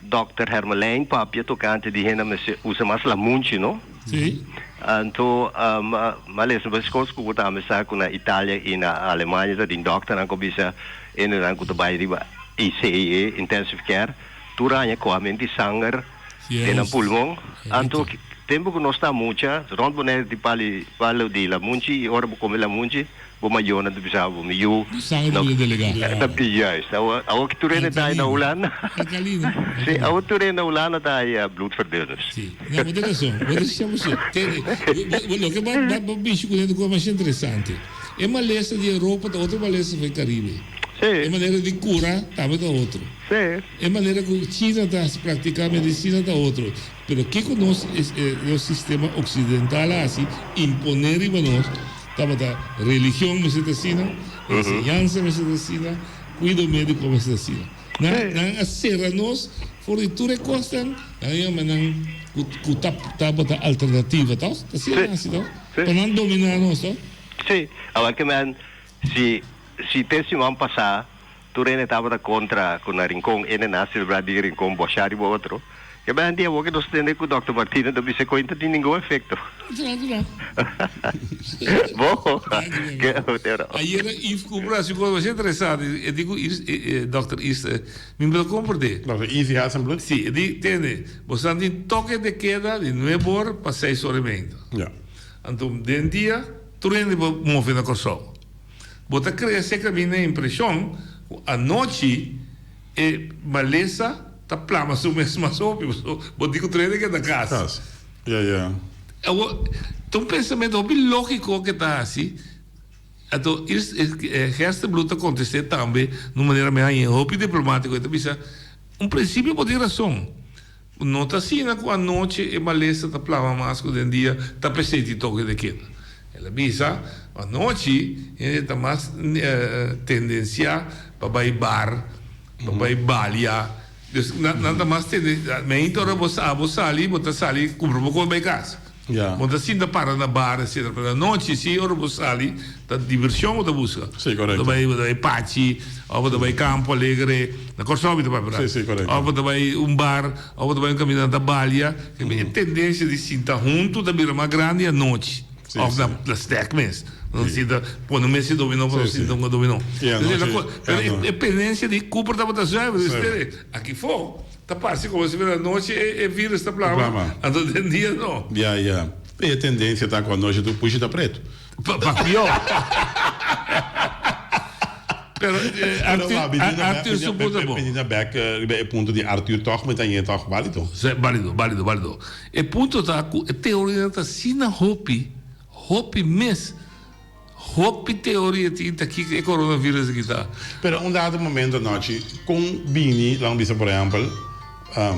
dòkter Hermelijn papia tokante di hende mester usa mas lamunchi, no? Sí. Anto mi a lesa bes kos ku bo tambe sa ku na Italia i na Alemania ta tin dòkternan ku a bisa hendenan ku ta bai riba ICE, intensive care, tur aña kohamen di sanger den nan pulmon. Anto tempu ku nos ta mucha rònt Bonaire tin palu di lamunchi i ora bo kome lamunchi Bo mayornan ta bisa bo, mi yu. Bo sanger ta bira delegá. Ta juist. Awor, awor ki tur hende ta na Hulanda. Alkalino. Si, awor tur hende na Hulanda ta haya bloedverdunners. Si. No, bo tin rason. Bo ta siña bo su. Tende, bo, loke bo, bo, bo bishi ku hende ku masha interesante. E malesa di Europa ta otro malesa for e Caribe. Si. E manera di kura tambe ta otro. Si. E manera ku China ta praktiká medisina ta otro. Pero kiko nos, nos sistema oksidental a hasi, imponé riba nos? Tabata religion mester ta asina, enseñansa mester ta asina, kuido médiko mester ta asina. Nan nan a sera nos for di tur e kosnan, nan a yama nan ku ku ta tabata alternativa, tos? Ta asina nan hasi, tos? Pa nan dominá nos, tos? Sí, awor ke men si si te siman pasá Tur hende tabata kontra ku na Rincon ene na selebrá di Rincon bòshá riba otro. Ke bèn di awor ke nos tende ku dòkter Martino ta bisa ku e no ta tin ningun efekto. Bo, ke otro. Ayer Yves Cooper a hasi un kos masha interesante. E di ku Yves, dòkter Yves, mi no ta komprendé. Dòkter Yves Hasenbloed? Si, e di, tende, boso tin toke de keda di nuebe or pa seis or i meinta. Ya. Anto den dia tur hende por move na Kòrsou. Bo ta krea sekermente e impreshon ku anochi e malesa ta plama su mes mas hopi, pasobra bo tin ku trene keda kas. Kas. Ya, ya. Awor, ta un pensamentu hopi lógiko ke ta hasi. Anto Gerstenbluth ta kontest'é tambe na un manera mi haña hopi diplomátiko. E ta bisa, Un prinsipio bo tin rason. No ta asina ku anochi e malesa ta plama mas ku den dia, ta p'esei tin toke de keda. El a bisa, Anochi hende ta mas tendensiá pa bai bar, pa bai balia. Dus nan ta mas tendensiá. Meinta ora bo abo sali, bo ta sali kumpra bo kos bai kas. Bo ta sinta para na bar etcetera. Pero anochi si ora bo sali ta divershon bo ta buska. Bo ta bai bo ta bai Pachi of bo ta bai Campo Alegre, na Kòrsou mi ta papia. Of bo ta bai un bar of bo ta bai un kaminda nan ta balia. E tendensia di sinta huntu ta bira mas grandi anochi of na stek mes. Nan sinta pone un mesa di dominó pa nos sinta hunga dominó. Pero e tendensia di Cooper tabata zuiver. Dus aki fo ta parse komo si fuera anochi e virus ta plama, anto den dia no. Ya, ya. E tendensia ta ku anochi tur pushi ta pretu. Pa pió. Pero Arthur su punto ta bon. Bini na bek riba e punto di Arthur tòg mi ta ñe tòg bálido. Sí, bálido, bálido, bálido. E punto ta ku e teorianan ta asina hopi, hopi mes. Hopi teoria tin ta kiko e coronavirus aki ta. Pero un dado momento anochi kon bini laga bisa por ehempel a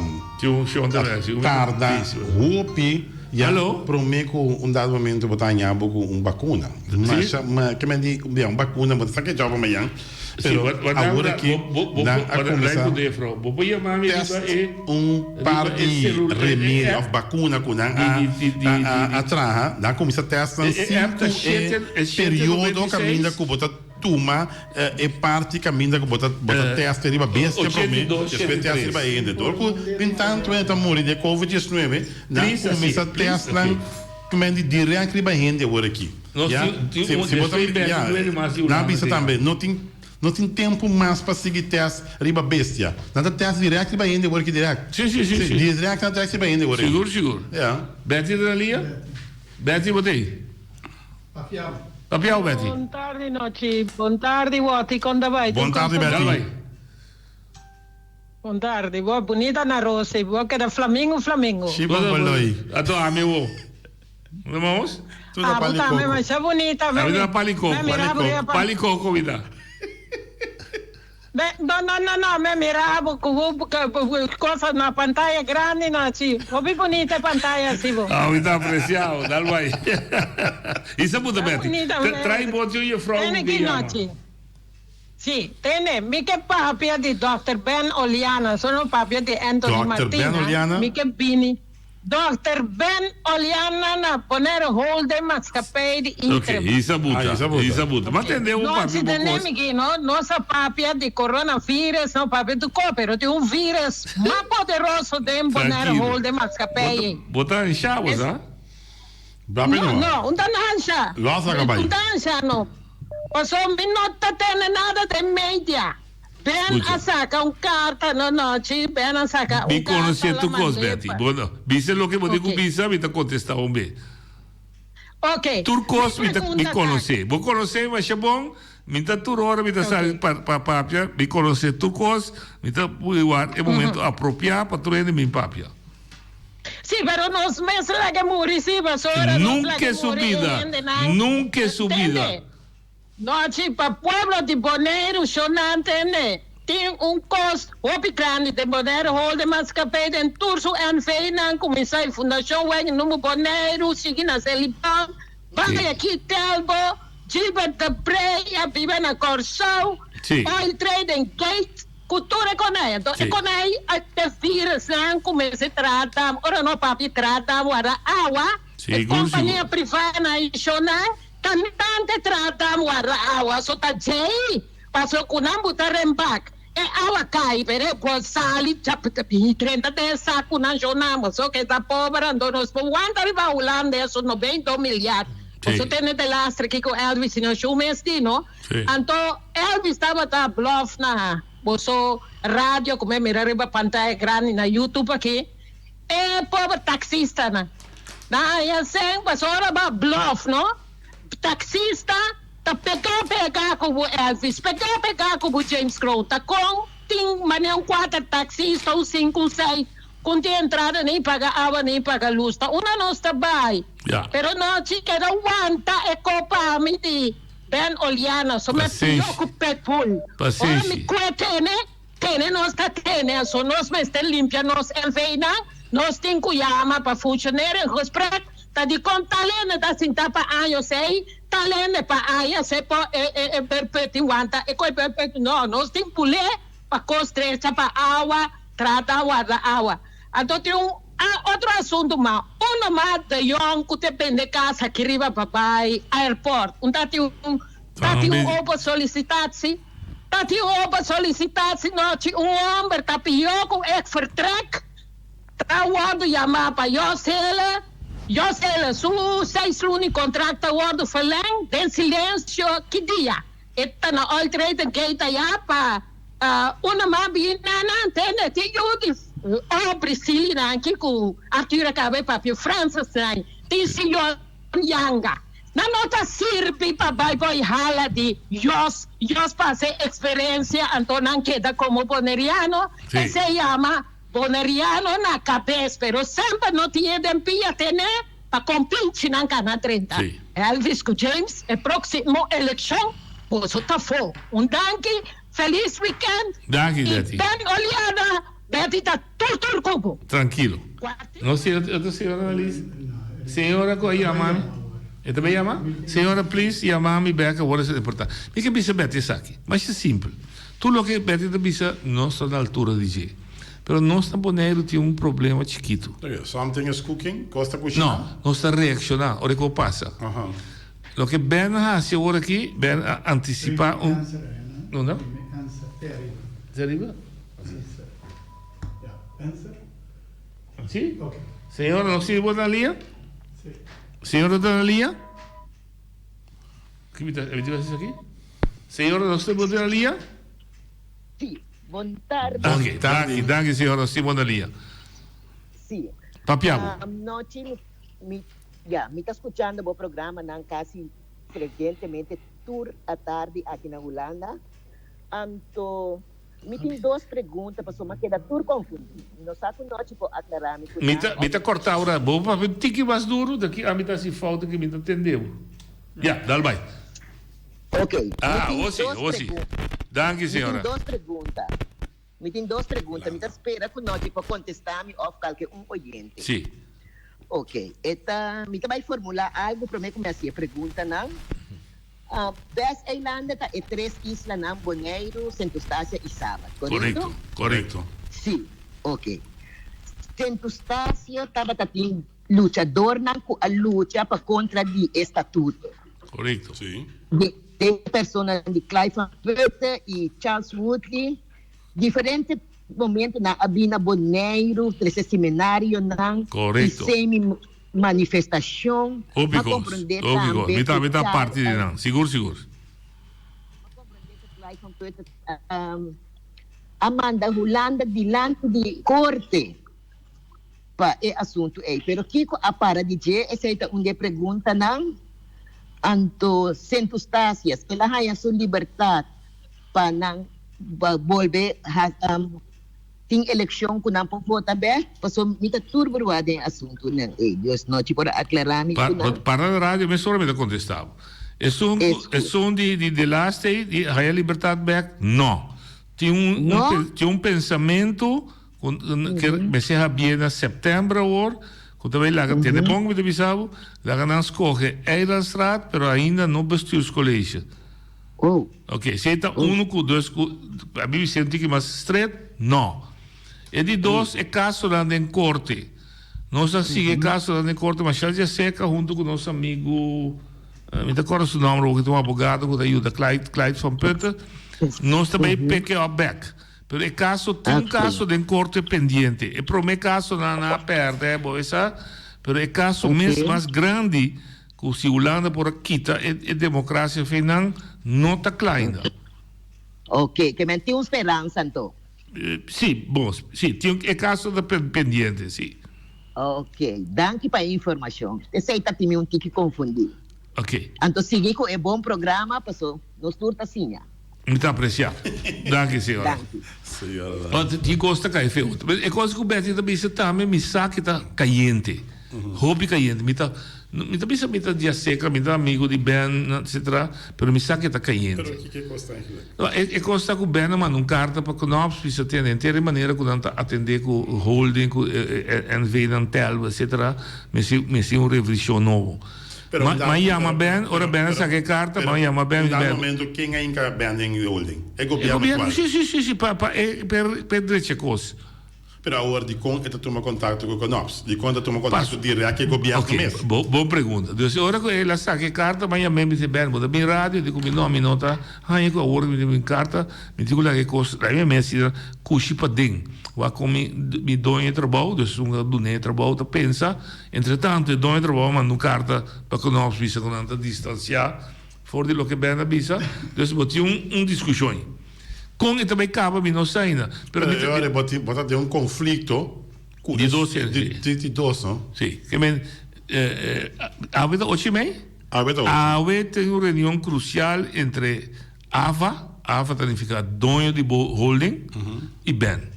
tarda hopi ya prome ku un dado momento bo ta haña bo ku un bakuna. Masha ke men di un bakuna bo ta sa ke job mañan pero awor aki nan a kuminsá test un par di remedio of bakuna ku nan a traha, nan a kuminsá test nan sin ku e periodo kaminda ku bo ta tuma e parti kaminda ku bo ta test riba bestia promé, despues test riba hende. Dor ku tin tantu hende ta muri di e covid diesnuebe, nan a kuminsá test nan dirèkt riba hende awor aki. Ya, si bo ta, ya, nan a bisa tambe, no tin, no tin tempu mas pa sigui test riba bestia. Nan ta test direct riba hende awor ki direct. Si, si, si, si. Direct nan test riba hende awor. Sigur, sigur. Ya. Betty ta na lia? Betty, bo ta ei? Papiao. Papiao, Betty. Bon tardi, Nochi. Bon tardi, Watty. Kon ta bai? Bon tardi, Betty. Bai. Bon tardi. Bo bunita na Rosy. Bo keda flamingo, flamingo. Si, bon baloi. Ato ami wo. Nos vamos? Tu na Ah, pali bo tambe koko. masha bunita. Ami ta pali koko. Me mira bo riba Pali koko mi ta. Me, no, no, no, no, me mira bo ku bo cosa na pantaya grandi no chi. Hopi bunita e pantaya si bo. Ah, mi ta apreciado. Dal bai. Isa puta Ta Betty. bunita, Tra- Trae bo tio juffrouw Tene un ki dia. nochi. Si, tene, mi ke papia di Dòkter Ben Oliana, so no papia di Anthony Dòkter Ben Martina, Oliana? mi ke bini Dòkter Ben Oliana na Bonaire Holding Maatschappij di Ok, Intrema. hisa buta, Ah, hisa buta. hisa buta. Ma tende un No, papia si bo tene kos. mi ki no, nos a papia di coronavirus, no papia di ko, pero tin un virus mas poderoso den Bonaire Tranquilo. Holding Maatschappij Bo ta, ei. bo ta ansha bo Es, sa? Papia no, no. no, un ta ansha. Los a Un bay. ta ansha no. Paso mi no ta tene nada den media. Ben Escucha. a saca un carta no nochi, Ben a saca Mi un carta conoce la tu cos, mand'é Betty. pa. Bo no. Bisa loke bo tin cu Ok. bisa, mi ta contesta un be. Ok. Tur Mi cos mi ta mi pregunta ta. conoce. Bo conoce masha bon, mi ta tur ora mi ta sali Ok. pa pa papia, mi conoce tur cos, mi ta ward e momento apropia pa tur hende bin papia. Sí, pero nos mes laga muri sí, pasobra nos Nunca laga en su muri e bida, hendenan. nunca en su bida. Tende? Nochi pa pueblo di Boneiru shonan tende tin un kos hopi grandi den Boneiru Holden Maatschappij den tur su NV nan kuminsá e Fundashon Wijk Nomo Boneiru sigui na Selibon bai aki Telbo Gilbert de Brey a biba na Kòrsou Oil Trading Gate ku tur e konai anto e konai e virusnan ku mester trata ora no papia trata wara awa e kompania privá nan shonan Cantante trata warda awa so ta djei paso cu nan buta rembak e awa cay pero e por sali drenta den e sac cu nan shonamo so ke ta pober anto nos por wanta riba Hulanda eso noventa milyard boso tene de lastre kico Elvis sino shu mes di no anto Elvis tabata bluff na boso radio cu mi a mira riba pantaya grandi na youtube aki E pober taxistanan na haña sen pasobra bo a bluff no. Taxista ta pega pega ku bo Elvis, pega pega ku bo James Kroon. Ta kon tin manera un kuater taxista, un sinku, un sei ku tin entrada ni paga awa ni paga lus. Ta unda nos ta bai. Pero nochi keda wanta e kopa mi di Ben Oliana so mi a pio ku pitbull. Ora mi kue tene. Tene nos ta tene, aso nos mester limpia nos NV-nan, nos tin ku yama pa functioneren gesprek, ta dikon tal hende ta sinta pa años ei, tal hende pa aña se por e e e berputting wanta e koe berputting, no, nos tin pul'é pa kos drecha pa awa, trata warda awa. Anto tin un otro asuntu mas, uno mas de yòn ku te bende kas aki riba pa bai airport, un ta tin un ta tin un open solicitatie. Ta tin open solicitatie nochi un homber ta pió cu ek vertrek ta wordo yama pa Jos Hille. Jos Hille su seis luna di contract ta wordo verleng den silencio ki dia e ta na Old Trade Gate aya pa una man bini na nan tende tin yu di Aubrey Sealy nan aki cu Arthur a caba e papia Francis nan tin señor Yanga. Nan no ta sirbi pa bai boy hala di Jos, Jos pasa e experiencia anto nan keda como Boneriano, esey yama Boneriano na cabes pero semper no tin e den pia tene pa compinchi nan cana 30. Elvis cu James e proximo eleccion boso ta fo. Un danki, feliz weekend Danki y Betty. Ben Oleana, Betty ta tur tur cu bo. Trankilo. No si otro señora na lista. Señora cu a yama mi. E ta bay yama? Señora please yama mi bek awor esaki ta importante. Mi ke bisa Betty esaki. Masha simpel. Tur loke Betty ta bisa nos ta na altura di dje. Pero nos na Boneiru tin un problema chikitu. Something is cooking? Cos ta cushina? No, nos ta reacciona ora cu pasa. Loke Ben a haci awor aki, Ben a anticipa un. Unda? Te ariba? Si? Señora, no si bo ta na lia? Señora ta na lia? Ki mi ta, mi ta bisa aki? Señora, no si bo ta na lia? Si, bon tardi. Ok, danki, danki señora, si bo na lia. Si. Papia bo. Anochi mi, mi, ya, mi ta scuchando bo programanan casi frecuentemente tur atardi aki na Hulanda. Anto Mi tin dos pregunta pasobra mi a keda tur konfundí. Mi no sa ku nochi por aklará mi ku Mi nan ta mi òf ta kòrtá ora. Bo papia un tiki mas duru, di aki ami ta hasi fouta ku mi ta tende bo. Ya, dal bai. Ok, mi Ah, tin awor si, dos awor si. pregunta. Danki, Mi tin señora. dos pregunta. Mi tin dos pregunta. Mi ta spera ku nochi por kontestá mi òf kalke un oyente. Si. Ok, e ta mi ta bai formulá algu promé ku mi hasi e preguntanan. Bes eilanden ta e tres islanan Boneiru, Sint Eustatia i Saba, korekto? Korekto, korekto. Sí, oke. Sint Eustatia tabata tin luchadornan ku a lucha pa kontra di e statuto. Korekto. Sí. Di den personanan di Clive van Putten i Charles Woodley, diferente momentonan a bini na Boneiru, trese seminarionan i Korekto. semi manifestacion. Hopi Ma cos, comprende hopi cos. tambe Mi cu tambe ta Charles parti di nan, sigur sigur. Ma comprende cu Clive van Putten a manda Hulanda dilanti di corte pa e asunto ey. Pero kico a para di dje? Esey ta un di e preguntanan. Anto Sint Eustatius, el a haya su libertad pa nan bolbe Tin elekshon ku nan por vota bek? Pasobra mi ta tur bruá den e asuntunan ei. Dios nochi por a aklará mi ku nan. Para na radio mesora mi ta kontestá bo. Esun ku esun di di delaste ei di haya libertat bek? No. Tin un No? tin un pensamentu ku ke mester habié na sèptèmber awor ku ta bai laga tene bon ku mi ta bisa bo laga nan skohe Eilandstraat pero ainda no bestuurscollege. Oh. Ok, si e ta uno ku dos ku a bibi ser un tiki mas stret, no. E di dos, e kasonan den korte. Nos a sigui e kasonan den korte Mashel Jaseca huntu ku nos amigu, mi ta kòrda su nòmber awor, ku ta un abogado ku ta yuda Clyde, Clyde van Putten. Nos ta bai pick e up bek. Pero e kaso, tin un kaso den korte pendiente. E promé kasonan nan a pèrdè, bo e sa, pero e kaso mes mas grandi Cu si Hulanda por a kita e e democracia fe nan no ta cla ainda. Ok, ke men tin un speransa anto. Si, bon, si, tin e caso ta pendiente, si. Ok, danki pa e informacion. Esey ta tin mi un tiki confundi. Ok. Anto sigui cu e bon programa paso nos tur ta siña. Mi ta aprecia. Danki señora. Danki. Señora Want danki. tin cos ta cay feo. E cos cu Betty ta bisa tambe mi sa ki ta cayente. Hopi cayente. Mi ta. Mi ta bisa mi ta diaseca, mi ta amigo di Ben, etcetera, pero mi sa ke ta cayente. Pero kiko e cos ta eigenlijk? No, e cos ta cu Ben a manda un carta pa Knops bisa tene henter e manera cu nan ta atende cu holding, cu NV nan telbo, etcetera, mester mester un revision nobo. Pero Ma ma yama Ben, ora Ben a saca e carta, ma yama Ben, En dado momento ken a hinca Ben den e holding? E E gobierno gobierno, actual? si, si, si, si, pa pa e pa e drecha cos. Pero awor dikon e ta tuma kontakto ku Knops? Dikon e ta tuma kontakto dirèkt ku e gobièrnu mes? Oke, bon pregunta. Dus ora ku el a saka e karta, mi a yam'é, mi di, Ben, bo ta bin radio? Di ku mi, No, mi no ta haña ku awor mi tin bin karta, mi tin ku laga e kos laga mi mes asina kushi paden. Wak kon mi mi doño e trabou, dus esun ku ta dun'é e trabou ta pensa. Entretanto e doño e trabou a manda un karta pa Knops bisa ku nan ta distansiá for di loke Ben a bisa. Dus bo tin un diskushon. Kon e ta bai kaba mi no sa ainda. Pero mi ta. Bo tin, bo ta den un konflikto ku Di dos hende, si. Di dos, no? Si. Ke men, awe ta ocho i mei? Awe ta ocho. Awe tin un reunion krusial entre AVA, AVA ta nifiká doño di bo holding, i Ben.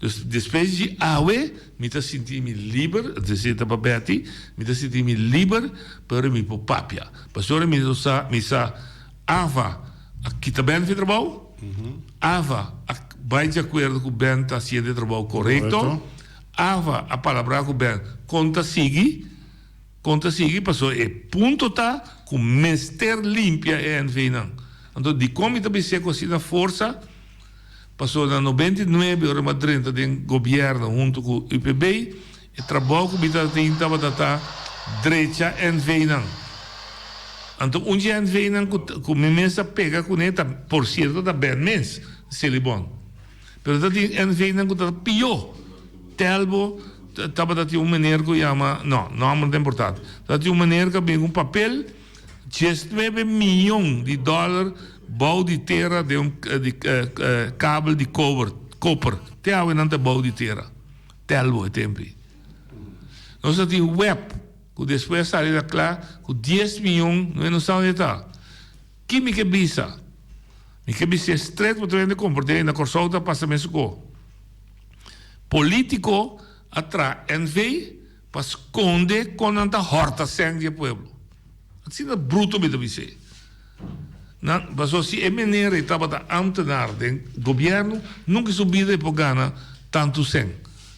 Dus despues di awe mi ta sinti mi liber, esei ta pa Betty, mi ta sinti mi liber pero mi por papia. Pasobra mi no sa, mi sa AVA a kita Ben fi trabou, AVA a bai di akuerdo ku Ben ta hasiendo e trabou korekto, AVA a palabrá ku Ben kon ta sigui, kon ta sigui pasobra e punto ta ku mester limpia e NV-nan. Anto dikon mi ta bis'é ku asina forsa? Pasobra na 99 ora mi a drenta den gobièrnu huntu ku UPB, e trabou ku mi tabatin tabata ta drecha NV-nan. Anto un dje NV-nan ku ku mi mes a pega kuné ta, por sierto ta Ben mes, Selibon. Pero ta tin NV-nan ku ta pió. Telbo tabata tin un meneer ku yama, no, nòmber no ta importante. Tabatin un meneer ku a bin ku un papel. Diesnuebe miyon di dòler bou di tera den un di kabel di kober, koper. Te awe nan ta bou di tera. Telbo e tempu ei. Nos a tin web ku despues a sali na kla ku dies miyon no e no sa unda e ta. Ki mi ke bisa? Mi ke bisa e stret bo ta wende komprendé na Kòrsou ta pasa mesun ko. Politiko a traha NV. Pa skonde kon nan ta hòrta sèn di e pueblo. Asina bruto mi ta bis'é. Nan, pasobra si e meneer ei tabata ámtenar den gobièrnu, nunka su bida e por gana tantu sèn.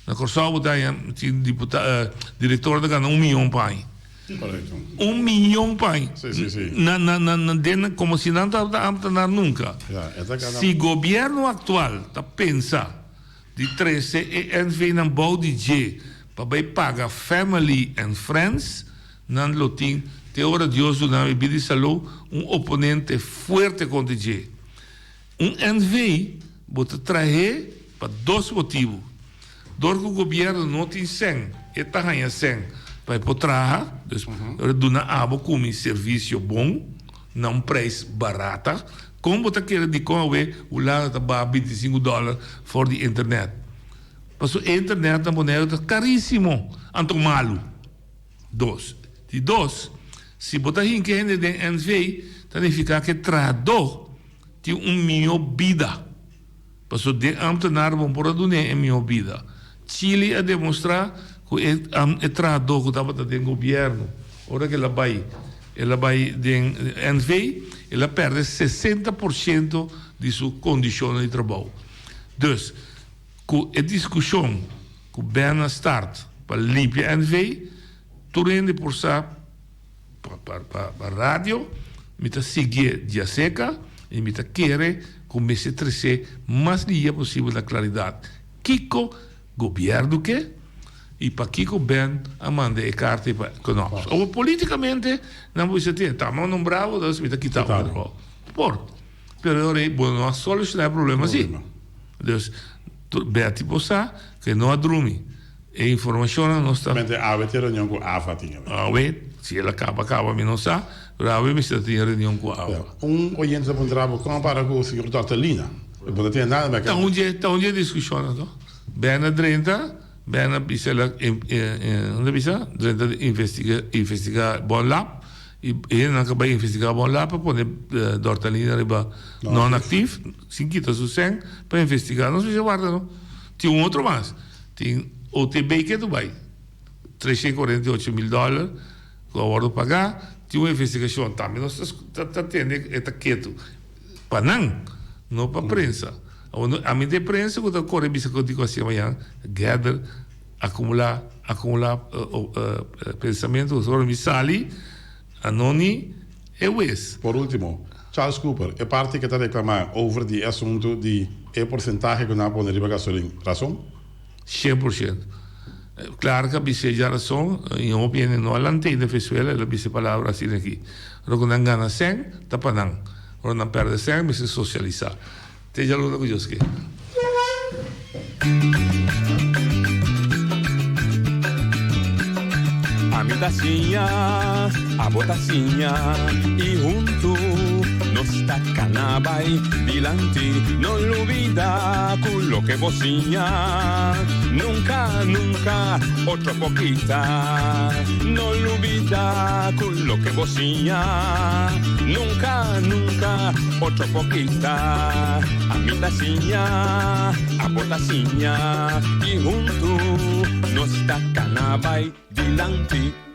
Na Kòrsou bo ta haña tin diputa, direktor ta gana un miyon pa aña. Korekto. Un miyon pa aña. Sí, sí, sí. Na, na, na, na den, komo si nan tabata ámtenar nunka. Ya, e ta gana. Si gobièrnu aktual ta pensa. Di trese e NV nan bou di dje pa bai paga family and friends, nan lo tin, te ora Dios duna mi bida i salou, un oponente fuerte kontra dje. Un NV bo ta trah'é pa dos motibu, dor ku gobierno no tin sèn, e ta haña sèn pa e por traha, dus ora duna abo ku mi servisio bon na un prijs barata, Kon bo ta kere dikon awe Hulanda ta baha bintisinku dòler for di internet? Pasobra e internet na Boneiru ta karísimo, anto malu. Dos. Di dos, si bo ta hinka hende den NV, ta nifiká ku e trahadó tin un mihó bida. Pasobra den ámtenar bo por a dun'é e mihó bida. Chili a demostrá ku e e trahadó ku tabata den gobièrnu ora ku el a bai el a bai den NV el a pèrdè sesenta por siento di su kondishonnan di trabou. Dus ku e diskushon ku Ben a start pa limpia NV tur hende por sa Pa radio mi ta siguié djaseka i mi ta kere ku mester tresé mas lihe posibel na klaridat kiko gobièrnu ke i pakiko Ben a manda e karta ei pa Knops. Awor politikamente nan por bisa tin ta nombrá bo dus mi ta kita bo. Por, pero e ora ei bo no a solushoná e problema si. Dus Betty por sa ku e no a drumi. E informashonnan nos ta. Mente awe tin reunion ku AFA tin awe. Awe, si el a kaba kaba mi no sa, pero awe mester ta tin reunion ku AFA. Un oyente ta puntra bo kon a para ku señor Dòkter Lina. Bo no tene nada mester. Ta un dje, ta un dje diskushonnan to. Ben a drenta, Ben a bisa el a, unda bisa? Drenta investiga, investiga Bon Lab i hendenan ka bai investiga Bon Lab a pone Dòkter Lina riba non aktief sin kita su sèn pa investiga. Nos mester warda no. Tin un otro mas. Tin OTB ke Dubai, 348 mil dòler. Ku a wòrdu pagá, tin un investigashon. Tambe nos ta ta tende e ta ketu pa nan, no pa prensa. Awor ami ta e prensa ku ta kore bisa ku diko hasié mañan, gather, akumulá, akumulá pensamentu, ora mi sali anoni e wes. Por ultimo, Charles Cooper, e parti ke ta reklamá over di e asuntu di e porsentahe ku nan a pone riba gasolin, rason? 100%. Claro cu a bis'é dja rason, y hopi hende no a lant'é den Venezuela, el a bisa e palabra asina aki. Ora cu nan gana cen, ta pa nan. Ora nan perde cen, mester socialisa. Te djaluna cu Dios ke. Ami ta siña, abo ta siña, y huntu nos ta cana bay dilanti. No lubida cu loke bo siña nunca, nunca otro por kita. No lubida cu loke bo siña nunca, nunca otro por kita. Ami ta siña, abo ta siña y huntu nos ta cana bay dilanti.